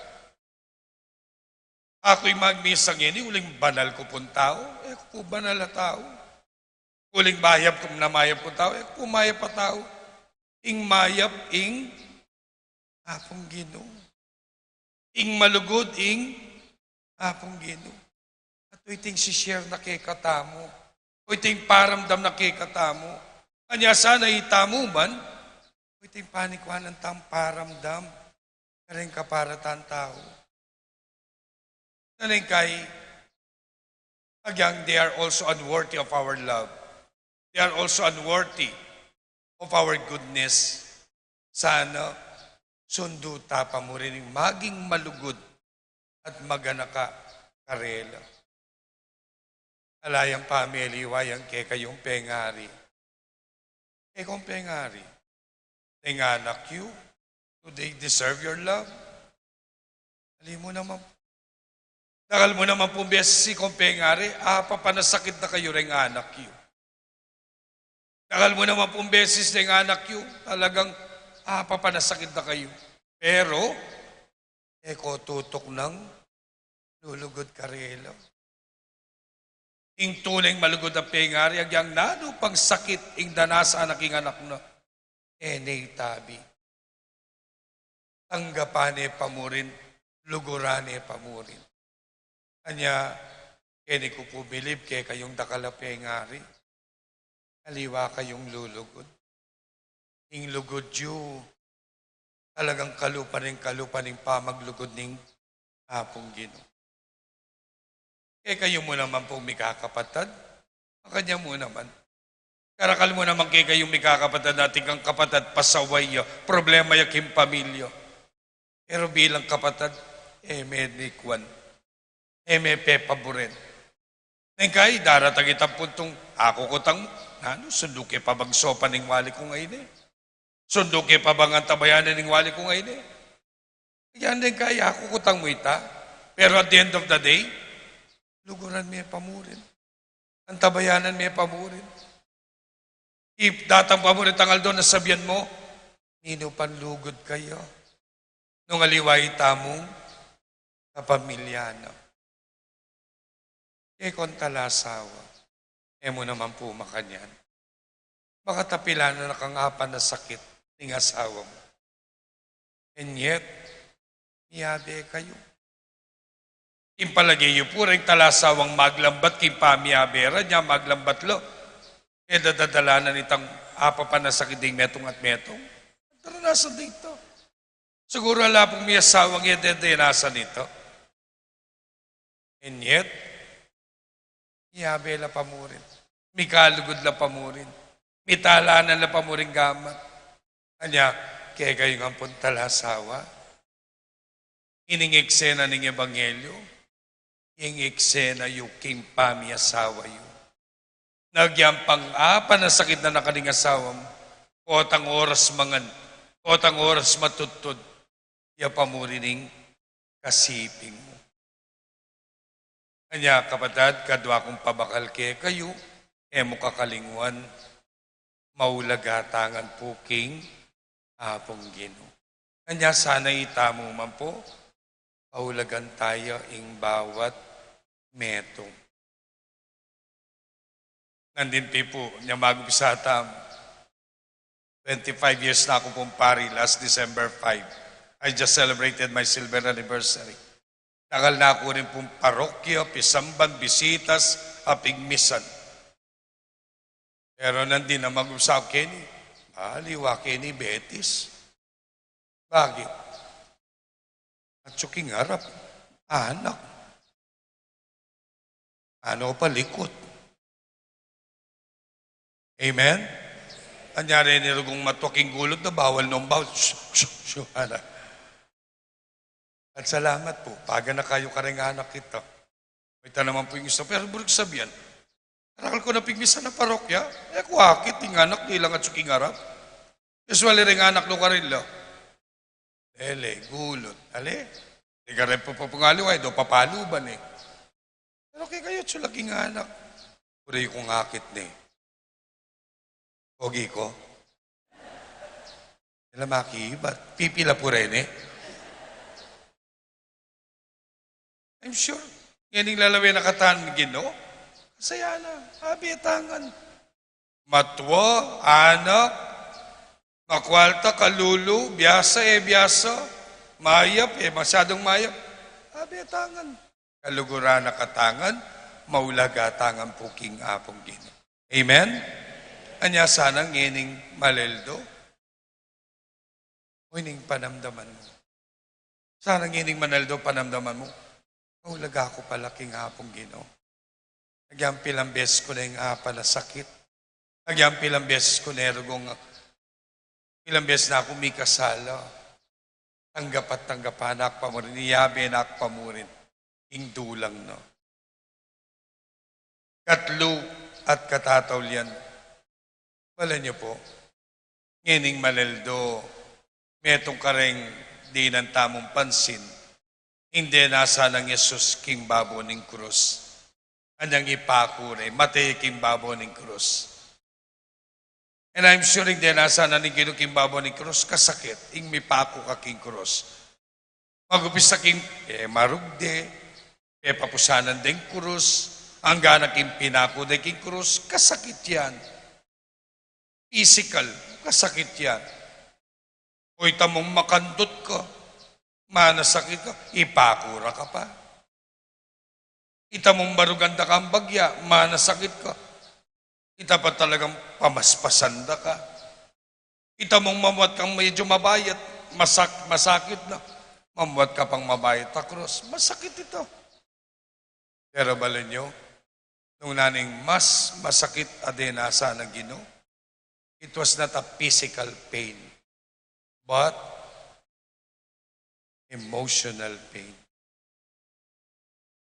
Aku ing magmisa ngeni, uling banal ku pung tau, e ku pu banal a tau. Uling mayap ku, na mayap kung tau, e ku pu mayap a tau. Ing mayap, ing Apung Ginu. Ing malugud, ing Apung Ginu. At ito ing si-share na kekatamu. O ito ing paramdam na kekatamu. Anya sana itamu man, o ito ing panikuanan tang paramdam kareng kaparatan tau. Nanengkai, agyang they are also unworthy of our love. They are also unworthy of our goodness. Sana sundu ta pa mu rin ing maging malugud at maganaka karela. Ala yang pamiliwa yang kekayung pengari. Kekong pengari. Deng anak yu, do they deserve your love? Ali mu naman. Dakal mu naman pung beses ikong pengari, apapanasakit na kayu reng anak yu. Dakal mu naman pung beses reng anak yu, talagang apapanasakit na kayu. Pero, e ko tutuknang lulugud karela. Ing tuneng malugud a pengari, agyang nanu pang sakit ing danasan na king anak na, e ne itabi. Tanggapan ne pa mu rin, luguran ne pa mu rin. Anya, keni ku pu bilib kekayung dakal a pengari. Aliwa kayung lulugud. Ing lugud yu, talagang kalupa ning kalupa ning pamaglugud ning Apung Ginu. Kekayu mu naman pung mikakapatad, makanyan mu naman. Karakal mu naman kekayung mikakapatad, atin kang kapatad, pasaway ya, problema ya king pamilya. Pero bilang kapatad, e me nikuan, e me pepaburen. Neng kai, daratang itang puntung, aku kutang, nanu, sundu ke pa bang sopan ing wali kung aine? Sundu ke pa bang antabayanan ing wali kung aine? Yan, neng kai, aku kutang mu ita. Pero at the end of the day, luguran me pa mu rin. Antabayanan me pa mu rin. Ip datang pa mu rin tang aldo na sabian mu, ninu pang lugud kaya. Nung aliwa itamung kapamilya na. Kekong talasawa, e mu naman pu makanyan. Makatapilan na kang apanasakit ning asawa mu. And yet, miyabe kayu. Ing palage yu pu, reng talasawang maglambat king pamiyabe ra, nya maglambat la, e da dadalanan itang apapanasakit ding metung at metung. Daranasan da ita. Siguru ala pung miyasawang e da daranasan ita. And yet, miyabe la pa mu rin. Mikalugud la pa mu rin. Mitalanan la pa mu rin gamat. Anya, kekayu ngan pung talasawa, ining eksena ning ebanghelyo, ing eksena yu king pamiasawa yu. Agyang pang apanasakit na na karing asawa mu, potang oras mangan, potang oras matudtud, ya pa mu rin ing kasiping mu. Anya, kapatad, kadwa kung pabakal kekayu, e mu kakalingwan, maulaga ta ngan pu king Apung Ginu. Anya, sana itamu man pu, paulagan taya ing bawat metung. Nandin pi pu, nya magumpisa ta, twenty-five years na ku pung pari, last December five. I just celebrated my silver anniversary. Dakal na ku rin pung parokya, pisamban, bisitas, apigmisan. Pero nandin na magumpisa ku keni, aliwa keni Betis. Bakit? Atsu king arap, anak. Ano pa, likut. Amen? Anyari ni rugung matua king gulud na, bawal nung bawal. Shh, shh, shh, ana. At salamat pu, paga na kayu kareng anak ita. Ita naman pu ing isa, pero buri kung sabian, Arakal ku na pigmisan a parokya, e ku akit ing anak, dinan atsu king arap. Usually, reng anak no karin la, lele, gulut, ale? Di ka rin papapangaliwa, e, do papaluban, e. Pero kekayu, atsu la king anak. Pure kung akit ne. Pogi ko. Ila makibat. Pipila pure ne. I'm sure, ngening lalawen na katan Ginu, kasaya na, abe tangan. Matua, anak, makwalta, kalulu, biasa, e biasa, mayap, e masyadung mayap, abe tangan. Kaluguran na katangan, maulaga tangan pu king Apung Ginu. Amen? Anya sana ngening maleldo, o ining panamdaman mu. Sana ngening manaldo panamdaman mu, maulaga ku pala king Apung Ginu. Agyang pilang beses ku na ing apanasakit. Agyang pilang beses ku na ing rugong, pilang beses na ku mikasala. Tanggap at tanggapan na ku pa mu rin, iyabe na ku pa mu rin ing dulang na. Katlu at katataulian. Balan yu pu, ngening maleldo, metung kareng dinan tamung pansin, ing denasan nang Jesus king babo ning krus. Anyang ipaku re, mate king babo ning krus. And I'm sure ing denasan na ning Ginu king babo ning krus, kasakit ing mipaku ka king krus. Magupisa king, e, marugde, e, papusanan deng krus, angga na king pinaku de king krus, kasakit yan. Physical, kasakit yan. O ita mung makandut ka, manasakit ka, ipaku ra ka pa. Ita mung barugan da kang bagya, manasakit ka. Ita pa talagang pamaspasan da ka. Ita mung mamuat kang medyo mabayat, masak-, masakit na. Mamuat ka pang mabayat a krus, masakit ita. Pero balan yu, nung naning mas masakit a denasan nang Ginu, it was not a physical pain, but emotional pain.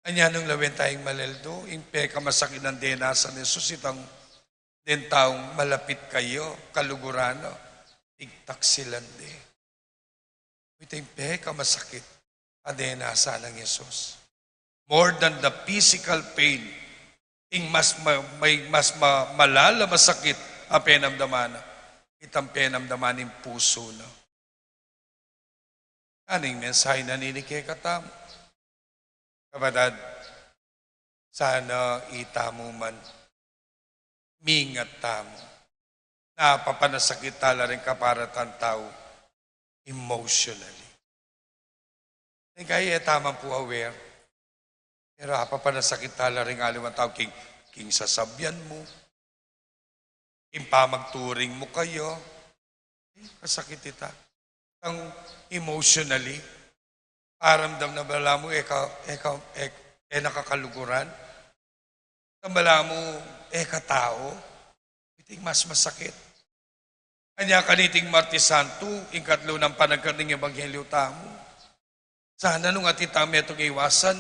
Anya nung lawen tayung maleldo, ing pekamasakit nang denasan nang Jesus, itang deng taung malapit kaya, kaluguran na, pigtaksilan de. Ita ing pekamasakit a denasan nang Jesus. More than the physical pain, ing mas ma-, may mas ma-, malala masakit a penamdaman na, itang penamdaman ning pusu na. Aning mensahe na nini kekatamu. Kapatad, sana itamu man, mingat tamu. Napapanasakit tala ring kapara tang tau emotionally. Ning kaya e tamu pu aware. Pero apapanasakit tala ring aliwang tau king, king sasabian mu, king pamagturing mu kaya. E, kasakit ita. Tang emotionally, paramdam na balamu, e ka, e ka, e, e na ka kaluguran. Tang balamu, e ka tau. Iting mas masakit. Anya kaniting Martes Santo, ing katlu nang panagkat ning ebanghelyu tamu. Sana nung atin tang metung iwasan,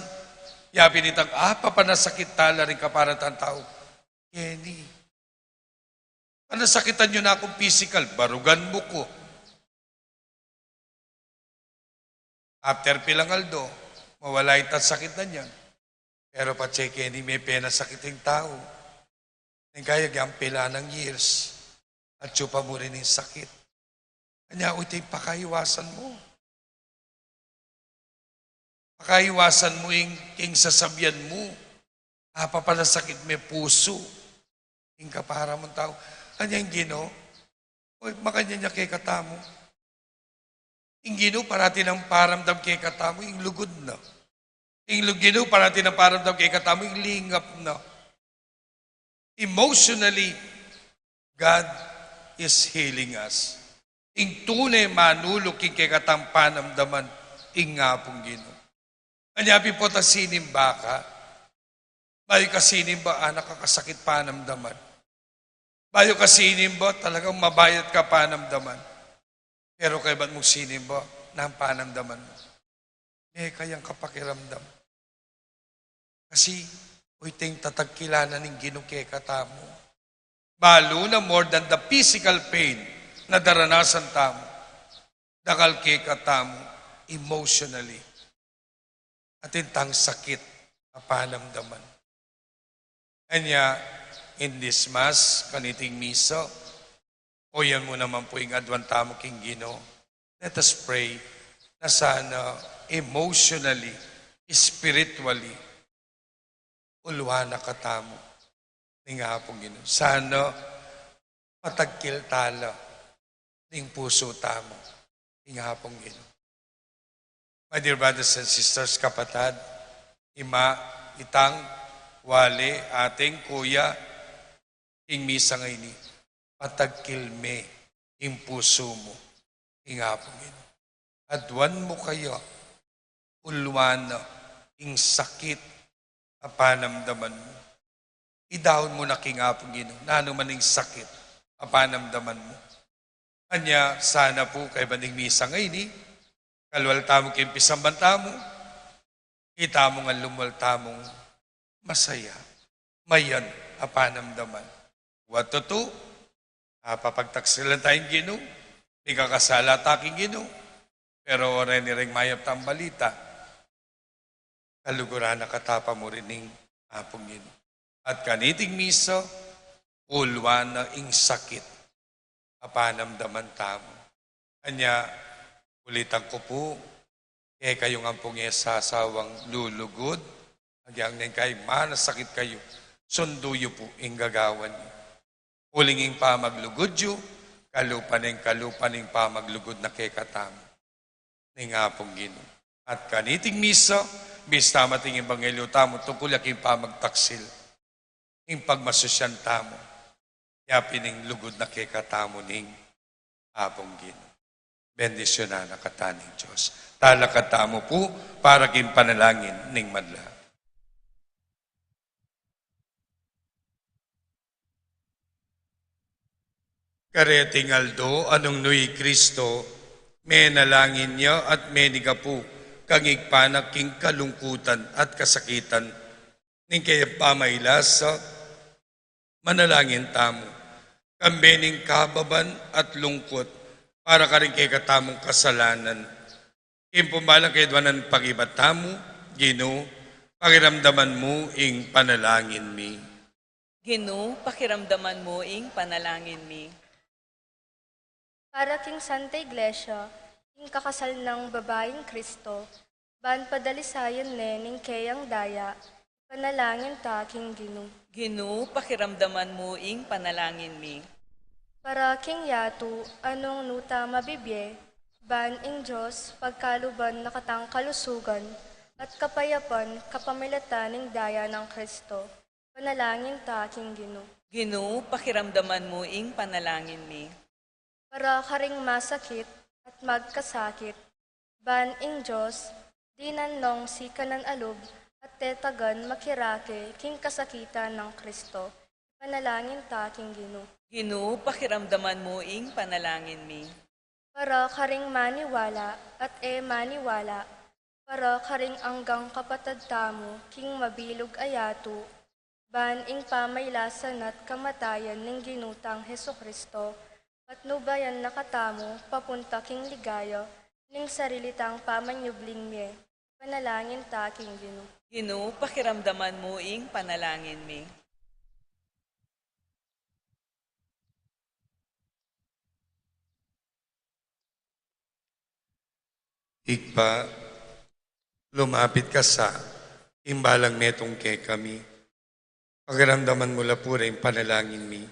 yapin itang apapanasakit tala ring kapara tang tau. Keni. Panasakitan yu na kung physical, barugan mu ku. After pilang aldo, mawala itang sakit na yan. Pero patse keni me penasakit ing tau. Ning kaya agyang pila nang years, atsu pa mu rin ing sakit. Anya, o ita ing pakaiwasan mu. Pakaiwasan mu ing king sasabian mu. Apapanasakit me pusu ing kapara mung tau. Anya ing Ginu, o, makanyan ya kekatamu. Ing Ginu parati nang paramdam kekatamu ing lugud na. Ing lu-, Ginu parati nang paramdam kekatamu ing lingap na. Emotionally, God is healing us. Ing tune manulu king kekatang panamdaman, ing Apung Ginu. Anya pin pu ta sinimba ka, bayu ka sinimba, anak, ka kasakit panamdaman. Bayu ka sinimba, talagang mabayat ka panamdaman. Pero kaybat mung sinimba, nanu panamdaman mu? Mekayang ka pakiramdam. Kasi, Uy, ting tatagkilan na ning Ginu kekatamu. Balu na more than the physical pain na daranasan tamu. Dakal kekatamu, emotionally. Atin tang sakit a panamdaman. Anya, in this Mass, kaniting misa, o yan mu naman pu ing aduan tamu king Ginu. Let us pray na sana emotionally, spiritually, uluan na katamu ning Apung Ginu. Sana patagkil tala ning pusu tamu ning Apung Ginu. My dear brothers and sisters, kapatad, ima, itang, wale, ating, kuya, ing misa ngeni, patagkil me ing pusu mu king Apung Ginu. Aduan mu kaya, uluan na ing sakit a panamdaman mu. Idaun mu na king Apung Ginu nanu man ing sakit a panamdaman mu. Anya, sana pu kaybat ning misa ngeni, kalwal tamu king pisamban tamu, itamu ngan lumwal tamung masaya, mayan a panamdaman. Wa tutu, a, papagtaksilan tayung Ginu, mikakasala ta king Ginu, pero oreni reng mayap tang balita, kaluguran na kata pa mu rin ning Apung Ginu. At kaniting misa, uluan na ing sakit a panamdaman tamu. Anya, ulitan ku pu, kekayu ngan pung e sasawang lulugud, agyang neng kay manasakit kayu, sundu yu pu ing gagawan yu. Uling ing pamaglugud yu, kalupa neng kalupa ning pamaglugud na kekatamu ning Apung Ginu. At kaniting misa, bista mating ing ebanghelyo tamu tungkul ya king pamagtaksil, ing pagmasusyan tamu, yapin ing lugud na kekatamu ning Apung Ginu. Bendisyunan na kata ning Dios. Talakad tamu pu para king panalangin ning madla. Kareting aldo a nung nu i Kristo, menalangin ya at menigapu kang Ibpa na king kalungkutan at kasakitan ning kayang pamailasa, manalangin tamu. Kambe ning kababan at lungkut para karing kekatamung kasalanan, king pumbalang kayadwanan pagibat tamu, Ginu, pakiramdaman mu ing panalangin mi. Ginu, pakiramdaman mu ing panalangin mi. Para king Santa Iglesia, ing kakasal nang babaing Kristo, ban padalisayan ne ning keyang daya, panalangin ta king Ginu. Ginu, pakiramdaman mu ing panalangin mi. Para king yatu a nung nu ta mabibie, ban ing Dios pagkaluban na katang kalusugan at kapayapan kapamilatan ning daya nang Kristo, panalangin ta king Ginu. Ginu, pakiramdaman mu ing panalangin mi. Para karing masakit at magkasakit, ban ing Dios dinan nong sikanan a lub at tetagan makirake king kasakitan nang Kristo, panalangin ta king Ginu. Ginu, pakiramdaman mu ing panalangin mi. Para karing maniwala at e maniwala, para karing anggang kapatad tamu king mabilug a yatu, ban ing pamailasan at kamatayan ning Ginu tang Jesukristo, patnubayan na katamu papunta king ligaya ning sarili tang pamanyubling mie, panalangin ta king Ginu. Ginu, pakiramdaman mu ing panalangin mi. Ibpa, lumapit ka sa ing balang metung kekami. Pakiramdaman mu la pu ring panalangin mi.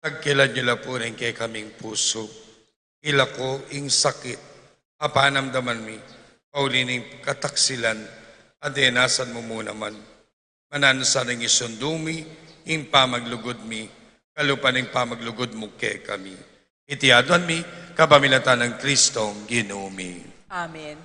Tagkilan yu la pu ring kekaming pusu. Ilako ing sakit a panamdaman mi, pauli ning kataksilan a denasan mu mu naman. Mananu sa ring isundu mi ing pamaglugud mi, kalupa ning pamaglugud mu kekami. Iti aduan mi kapamilatan nang Kristong Ginu mi. Amen.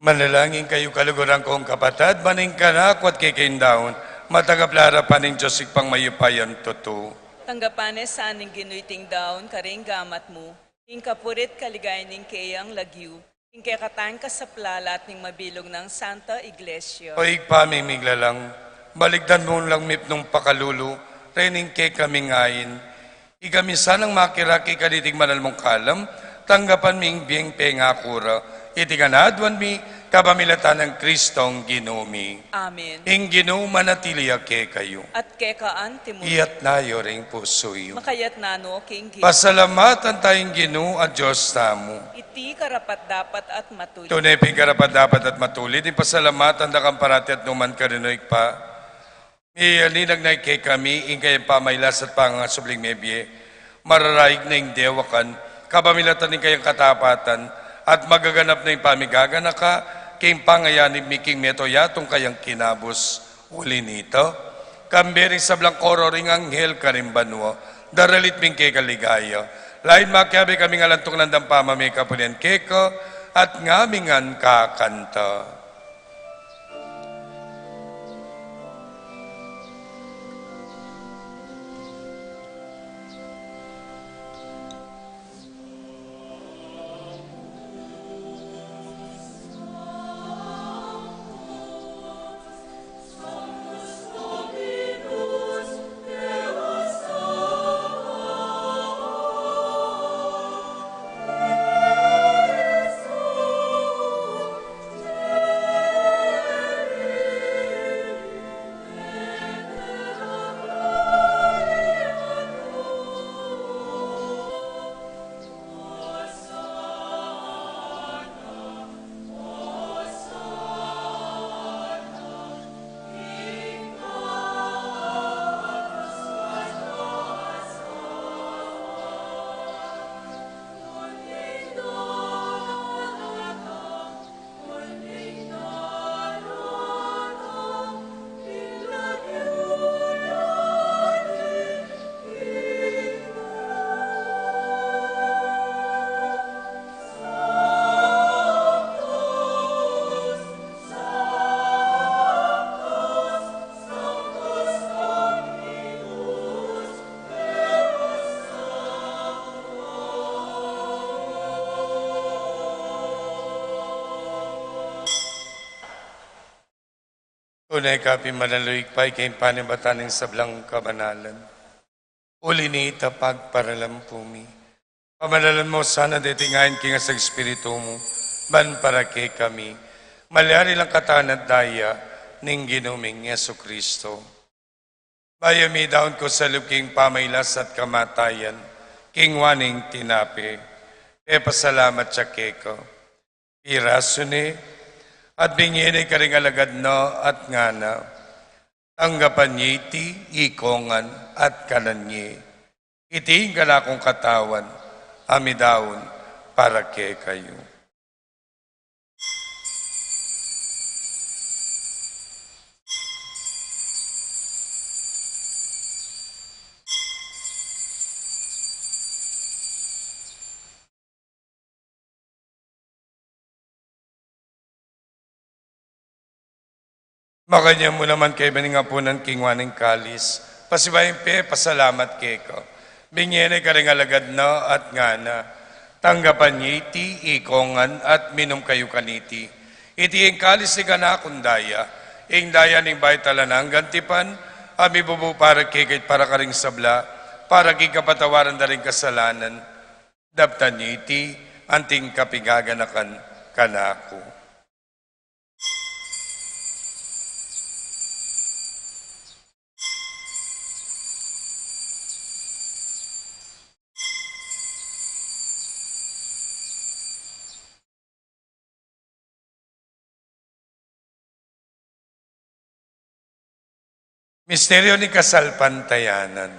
Manalangin kayu, kaluguran kung kapatad, ban ing kanaku at kekayu ing daun, matanggap la arapan ning Dios Ibpang mayupayang tutu. Tanggapan na sa ning Ginu iting daun karing gamat mu, ing kapurian at kaligayan ning keyang lagyu, ing kekatang kasaplalan at ning mabilug nang Santa Iglesia. O Ibpa ming miglalang, balikdan mu lang mipnung pakalulu reng kekaming ain, ikami sanang makirake kaniting banal mung kalam, tanggapan mi ing bie ning pengaku ra. Iti ngan aduan mi kapamilatan nang Kristong Ginu mi. Amen. Ing Ginu manatili ya kekayu. At keka antimu. Iyatas yu ring pusu yu. Makayatas no king Ginu. Pasalamatan taya ing Ginu a Dios tamu. Iti karapat-dapat at matulid. Tune pin karapat-dapat at matulid ing pasalamatan da ka parati at nukarin man, Ibpa. Miyaninag na kekami ing kayang pamailas at pangangasubling mebie. Mararaig na ing dewakan kapamilatan ning kayang katapatan, at magaganap na ing pamigaganaka king pangayanib mi king mabilug a yatung kayang kinabus. Uli nita, kambe ring sablang korong anghel karin banua, daralit mi ing keka ligaya. Lain makiabe kaming alantung landang pamamie kapulian keka, at ngaming ngan kakanta. Tune ka pin banal, o Ibpa, ika ing panibatan ning sablang kabanalan. Uli nita, pagparalan pu mi, pamanalan mu sana deting ain king ngasang Espiritu mu, ban para kekami malyari lang katawan at daya ning Ginu ming Jesucristo. Bayu midaun ku sa lub king pamailas at kamatayan, kinua ne ing tinape, pepasalamat ya keka, pirasu ne, at binye ne karing alagad na at ngana: Tanggapan ye iti ikongan at kanan ye. Iti ing kanakung katawan a midaun para kekayu. Makanyan mu naman kaybat ning apunan, kinua ne ing kalis, pasibayu pepasalamat keka, binye ne karing alagad na at ngana: Tanggapan ye iti ikongan at minum kayu kaniti. Iti ing kalis ning kanakung daya, ing daya ning bayu at alang anggang tipan, a mibubu para kekayu at para karing sabla, para king kapatawaran da ring kasalanan. Daptan ye iti anting kapigaganakan kanaku. Misteryu ning kasalpantayanan.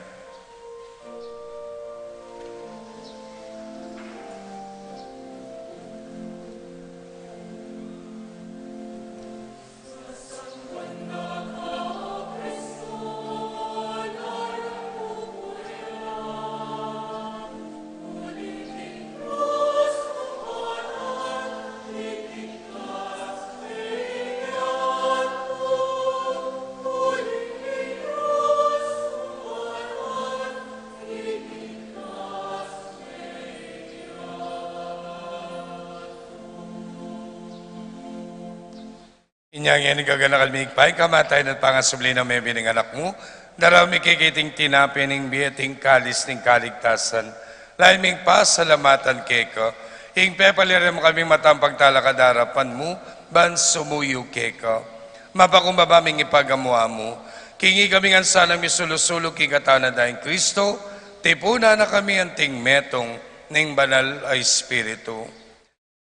Nya ngeni, gaganakan mi Ibpa, ing kamatayan at pangasubli nang mebie ning Anak mu, daraun mi keka iting tinape ning bie at ing kalis ning kaligtasan. Lalu ming pasalamatan keka, ing pepaliran mu kaming matampang talakad king arapan mu, ban sumuyu keka. Mapakumbaba ming ipagamu-amu, king ikami ngan sanang misulu-sulu king katawan at daya nang Kristo, tipunan na kami anting metung ning Banal a Espiritu.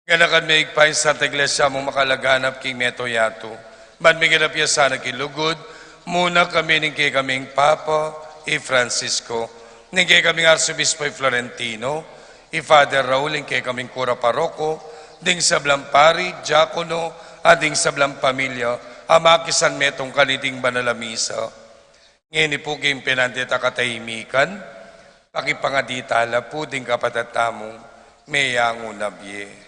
Ganakan me Ibpa ing Santa Iglesia mung makalaganap king metung yatu. Ban miganap ya sana king lugud mu, nanu kami ning kekaming Papa, i Francisco, ning kekaming Arsobispo, i Florentino, i Father Raul, ing kekaming kura paroko, ding sablang pari, diakono, at ding sablang pamilya, a makisanmetung kaniting banal a misa. Ngeni pu king penandit a katahimikan, pakipangadi tala pu ding kapatad tamung meyangu na bie.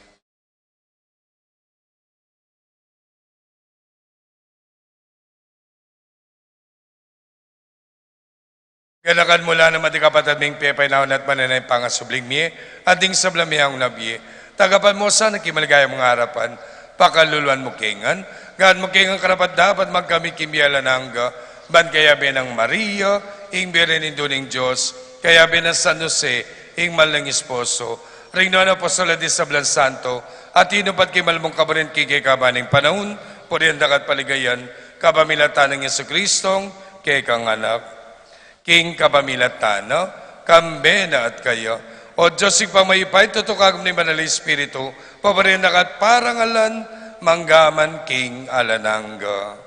Ganakan mu la naman ding kapatad ming pepainawa na at manenaya king pangasubling mie, at ding sablang meyangu na bie. Tanggapan mu sana king maligaya mung arapan, pakaluluan mu kami ngan, gawang mu kaming karapat-dapat magkamit king bie alang angga, ban kayabe nang Maria, ing Birhen Indu ning Dios, kayabe nang San Jose, ing mal nang esposo, ring nuan a apostol at ding sablang santo, a tinupad king mal mung kaburian king kekaban ning panaun, purian da ka at paligayan, kapamilatan nang Jesucristong kekang Anak. King kapamilatan na, kambe na at kaya, O Dios Ibpang mayupaya, tutung kagum ning Banal a Espiritu, papurian da ka at parangalan, mangga man king alang angga.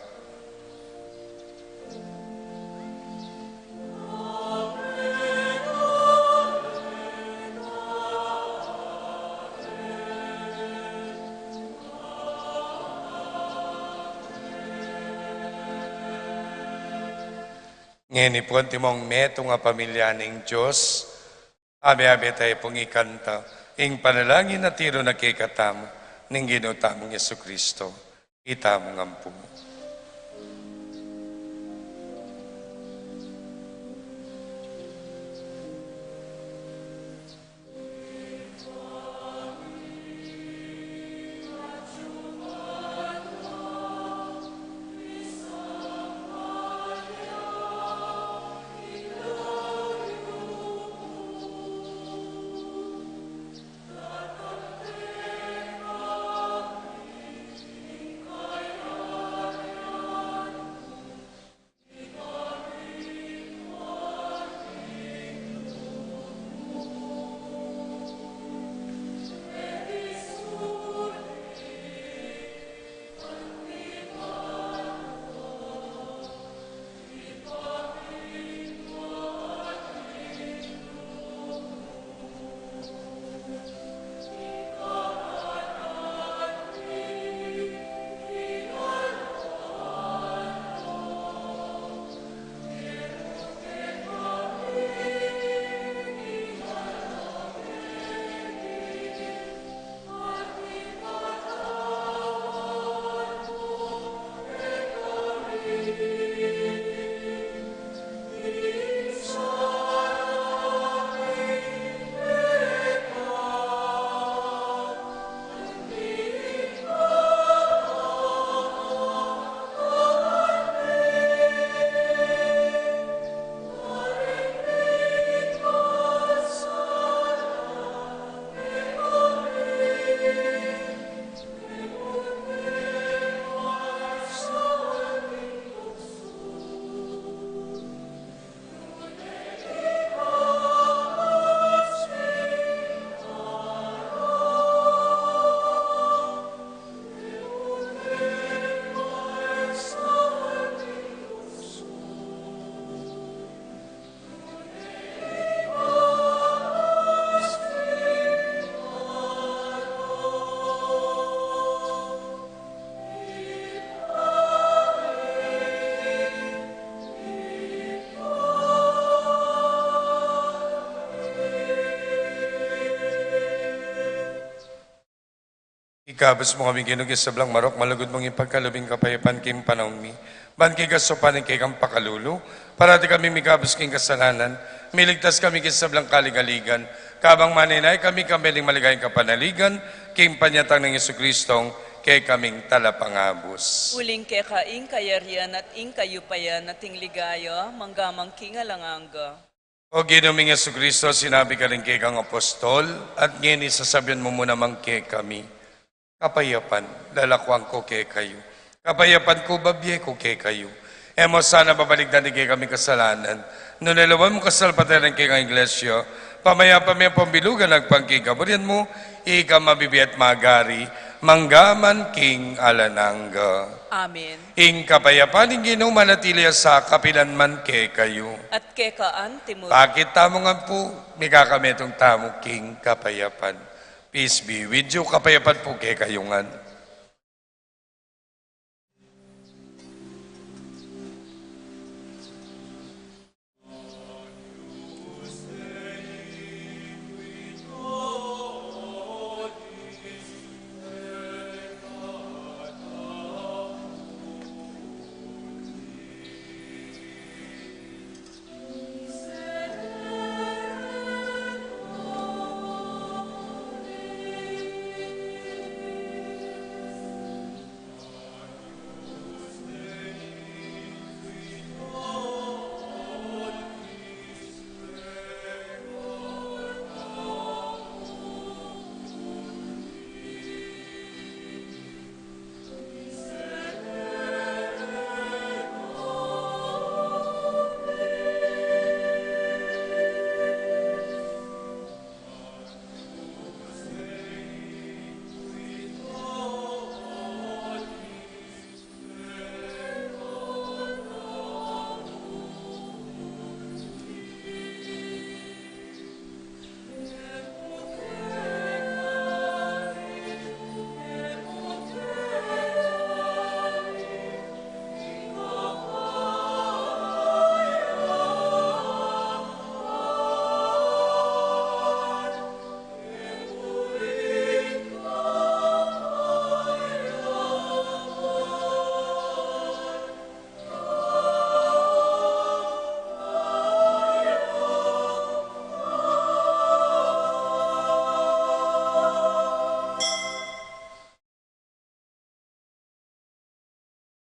Ngeni pu antimong metung a pamilya ning Dios, abe-abe tamu pung ikanta ing panalangin a tiru na kekatamu ning Ginu tamung Jesucristo. Itamu ngan pu. Ikabus mu kami, Ginu, king sablang marok, malugud mung ipagkalub ing kapayapan king panaun mi. Ban king kasupan ning kekang pakalulu, parati kaming mikabus king kasalanan, miligtas kami king sablang kaligaligan, kabang manenaya kami kambe ning maligayang kapanaligan, king panyatang nang Jesucristong kekaming talapangabus. Uling keka ing kayarian at ing kayupayan at ing ligaya, mangga man king alang angga. O Ginu ming Jesucristo, sinabi ka rin kekang apostol, at ngeni sasabian mu mu naman kekami, kapayapan lalakwan ku kekayu, kapayapan ku babie ku kekayu. E mu sana babalikdan ding kekaming kasalanan, nune lawan mu king kasalpantayanan ing kekang Iglesia, pamayapa mi ampong bilugan agpang king kaburian mu, ika a mabibie at magari, mangga man king alang angga. Amen. Ing kapayapan ning Ginu manatili ya sa kapilan man kekayu. At keka antimu. Pakit tamu ngan pu, mikakametung tamu king kapayapan. Peace be with you. Kapayapan pu kekayu ngan.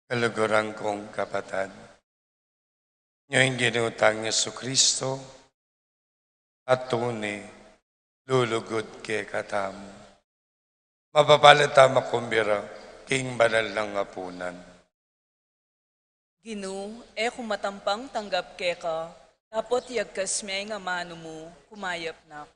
Kaluguran kung kapatad, ngeni ing Ginu tang Jesucristo, a tune lulugud kekatamu. Mapapalad tamu makumbira king banal nang apunan. Ginu, e ku matampang tanggap keka, dapot iyagkas me ing amanu mu, kumayap na ku.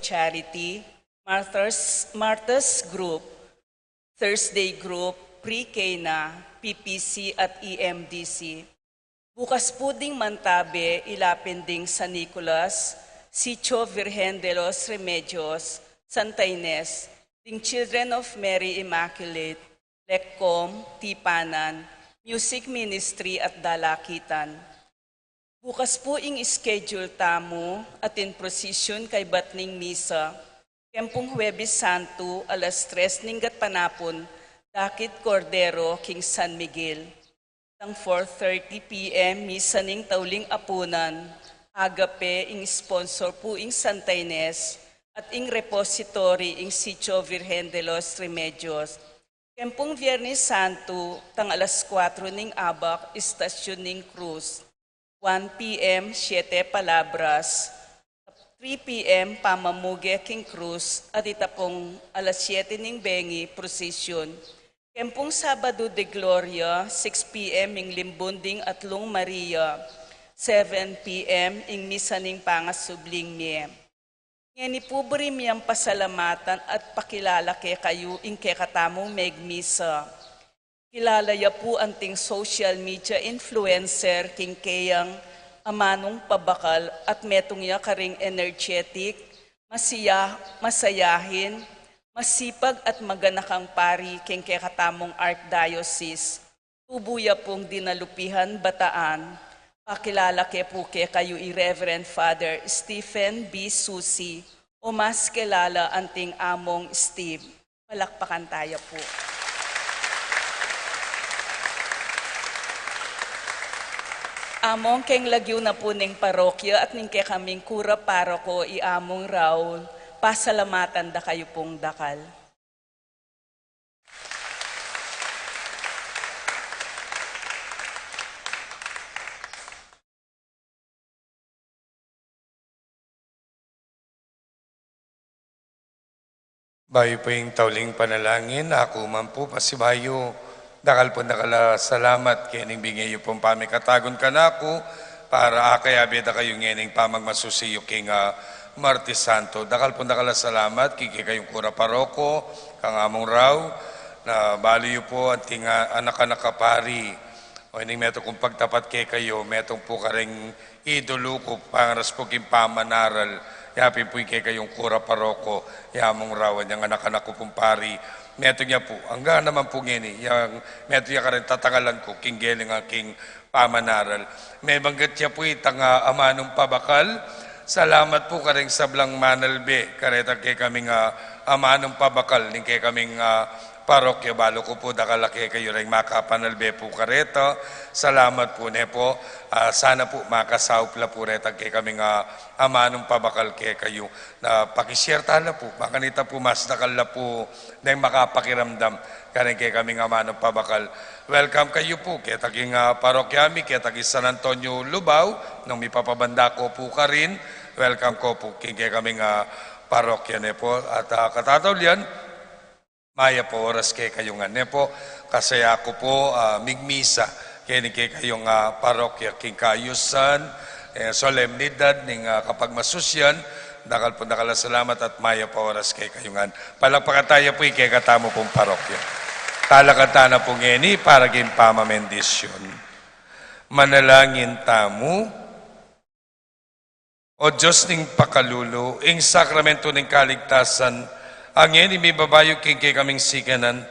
Charity, Martyrs, Martyrs Group, Thursday Group, Pre-K na, P P C at E M D C. Bukas pu ding mantabe, ilapin ding San Nicolas, Sitio Virgen de los Remedios, Santa Ines, ding Children of Mary Immaculate, Lecom, Tipanan, Music Ministry at Dalakitan. Bukas pu ing schedule tamu, atin prosesyon kaybat ning misa. Keng pung Huwebes Santo, alas tres ning gatpanapun, dakit Kordero king San Miguel. Tang four thirty P M, misa ning tauling apunan, Agape, ing sponsor pu ing Santa Ines, at ing repository ing Sitio Virgen de los Remedios. Keng pung Biernes Santo, tang alas kuwatro ning abak, istasyon ning krus. One P M, Siete Palabras. Three P M, pamamuge king krus, at ita pung alas siete ning bengi, prosesyon. Keng pung Sabado de Gloria, six P M, ing limbun ding Atlung Maria, seven P M, ing misa ning pangasubling mie. Ngeni pu buri mi yang pasalamatan at pakilala kekayu ing kekatamung megmisa. Kilala ya pu anting social media influencer king keyang amanung pabakal at metung ya karing energetic, masiya-, masayahin, masipag at maganakang pari king kekatamung Archdiocese. Tubu ya pung Dinalupihan, Bataan. Pakilala ke pu kekayu i Reverend Father Stephen B. Susi, o mas kilala anting Among Steve. Palakpakan taya pu. Among, keng lagyu na pu ning parokya at ning kekaming kura paroko, i Among Raul, pasalamatan da kayu pung dakal. Bayu pu ing tauling panalangin, aku man pu pasibayu, dakal pung dakal a salamat kening bie yu pung pamikatagun kanaku, para akayabe da kayu ngening pamagmasusi yu king, ah, Martes Santo. Dakal pung dakal a salamat king kekayung kura paroko, kang Among Rau, na balu yu pu anting, ah, anak-anak a pari. O ining metung kung pagtapat kekayu, metung pu kareng idulu ku, pangaras ku king pamanaral, yapin pu ing kekayung kura paroko, i Among Rau, anyang anak-anak ku pung pari. Metung ya pu, angga naman pu ngeni, yang metung ya kareng tatangalan ku king gelingan king pamanaral. Mebanggat ya pu itang, ah, amanung pabakal. Salamat pu kareng sablang manalbe karetang kekaming, ah, amanung pabakal ning kekaming, ah, parokya. Balu ku pu dakal a kekayu reng makapanalbe pu kareta. Salamat pu, ne pu. Ah, sana pu makasaup la pu retang kekaming, ah, amanung pabakal kekayu. Na paki-share ta la pu, makanita pu mas dakal la pu deng makapakiramdam kareng kekaming amanung pabakal. Welcome kayu pu keta king, ah, parokya mi, keta king San Antonio Lubao, nung mipapabanda ko pu karin, welcome ko pu king kekaming, ah, parokya, ne pu. At, ah, katataulian, mayap a oras kekayu ngan, ne pu. Kasaya ku pu, ah, migmisa keni kekayung, ah, parokya king kaayusan, eh, solemnidad ning, ah, kapagmasusian. Dakal pung dakal a salamat at mayap a oras kekayu ngan. Palakpakan taya pu ing kekatamu pung parokya. Talakad ta na pu ngeni para king pamamendisyon. Manalangin tamu. O Dios ning pakalulu, ing sakramentu ning kaligtasan, a ngeni mibabayu king kekaming sikanan,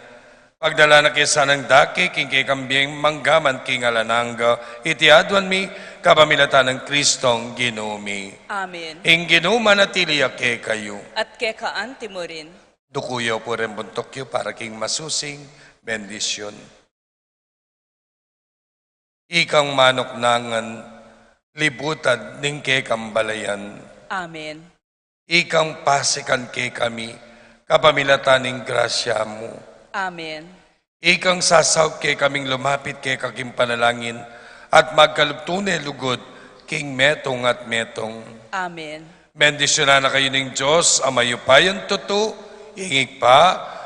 pagdalan na ke sanang dake king kekang bie manggaman king alang angga. Iti aduan mi, kapamilatan nang Kristong Ginu mi. Amen. Ing Ginu manatili ya kekayu. At keka anti mu rin. Duku yu pu reng buntuk yu para king masusing bendisyon. Ikang manuknangan, libutan ning kekang balayan. Amen. Ikang pasikan kekami, kapamilatan ning grasya mu. Amen. Ikang sasaup kekaming lumapit keka king panalangin, at magkalub tune lugud king metung at metung. Amen. Bendisyunan na kayu ning Dios a mayupayang tutu, ing Ibpa,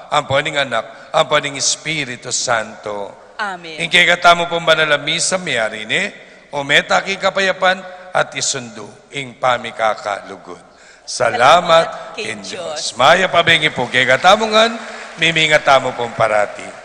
ampo ning Anak, ampo ning Espiritu Santo. Amen. Ing kekatamu pung banal a misa meyari ne, ume ta king kapayapan at isundu ing pamikakalugud. Salamat king Dios. Mayap a bengi pu kekatamu ngan, mimingat tamu pung parati.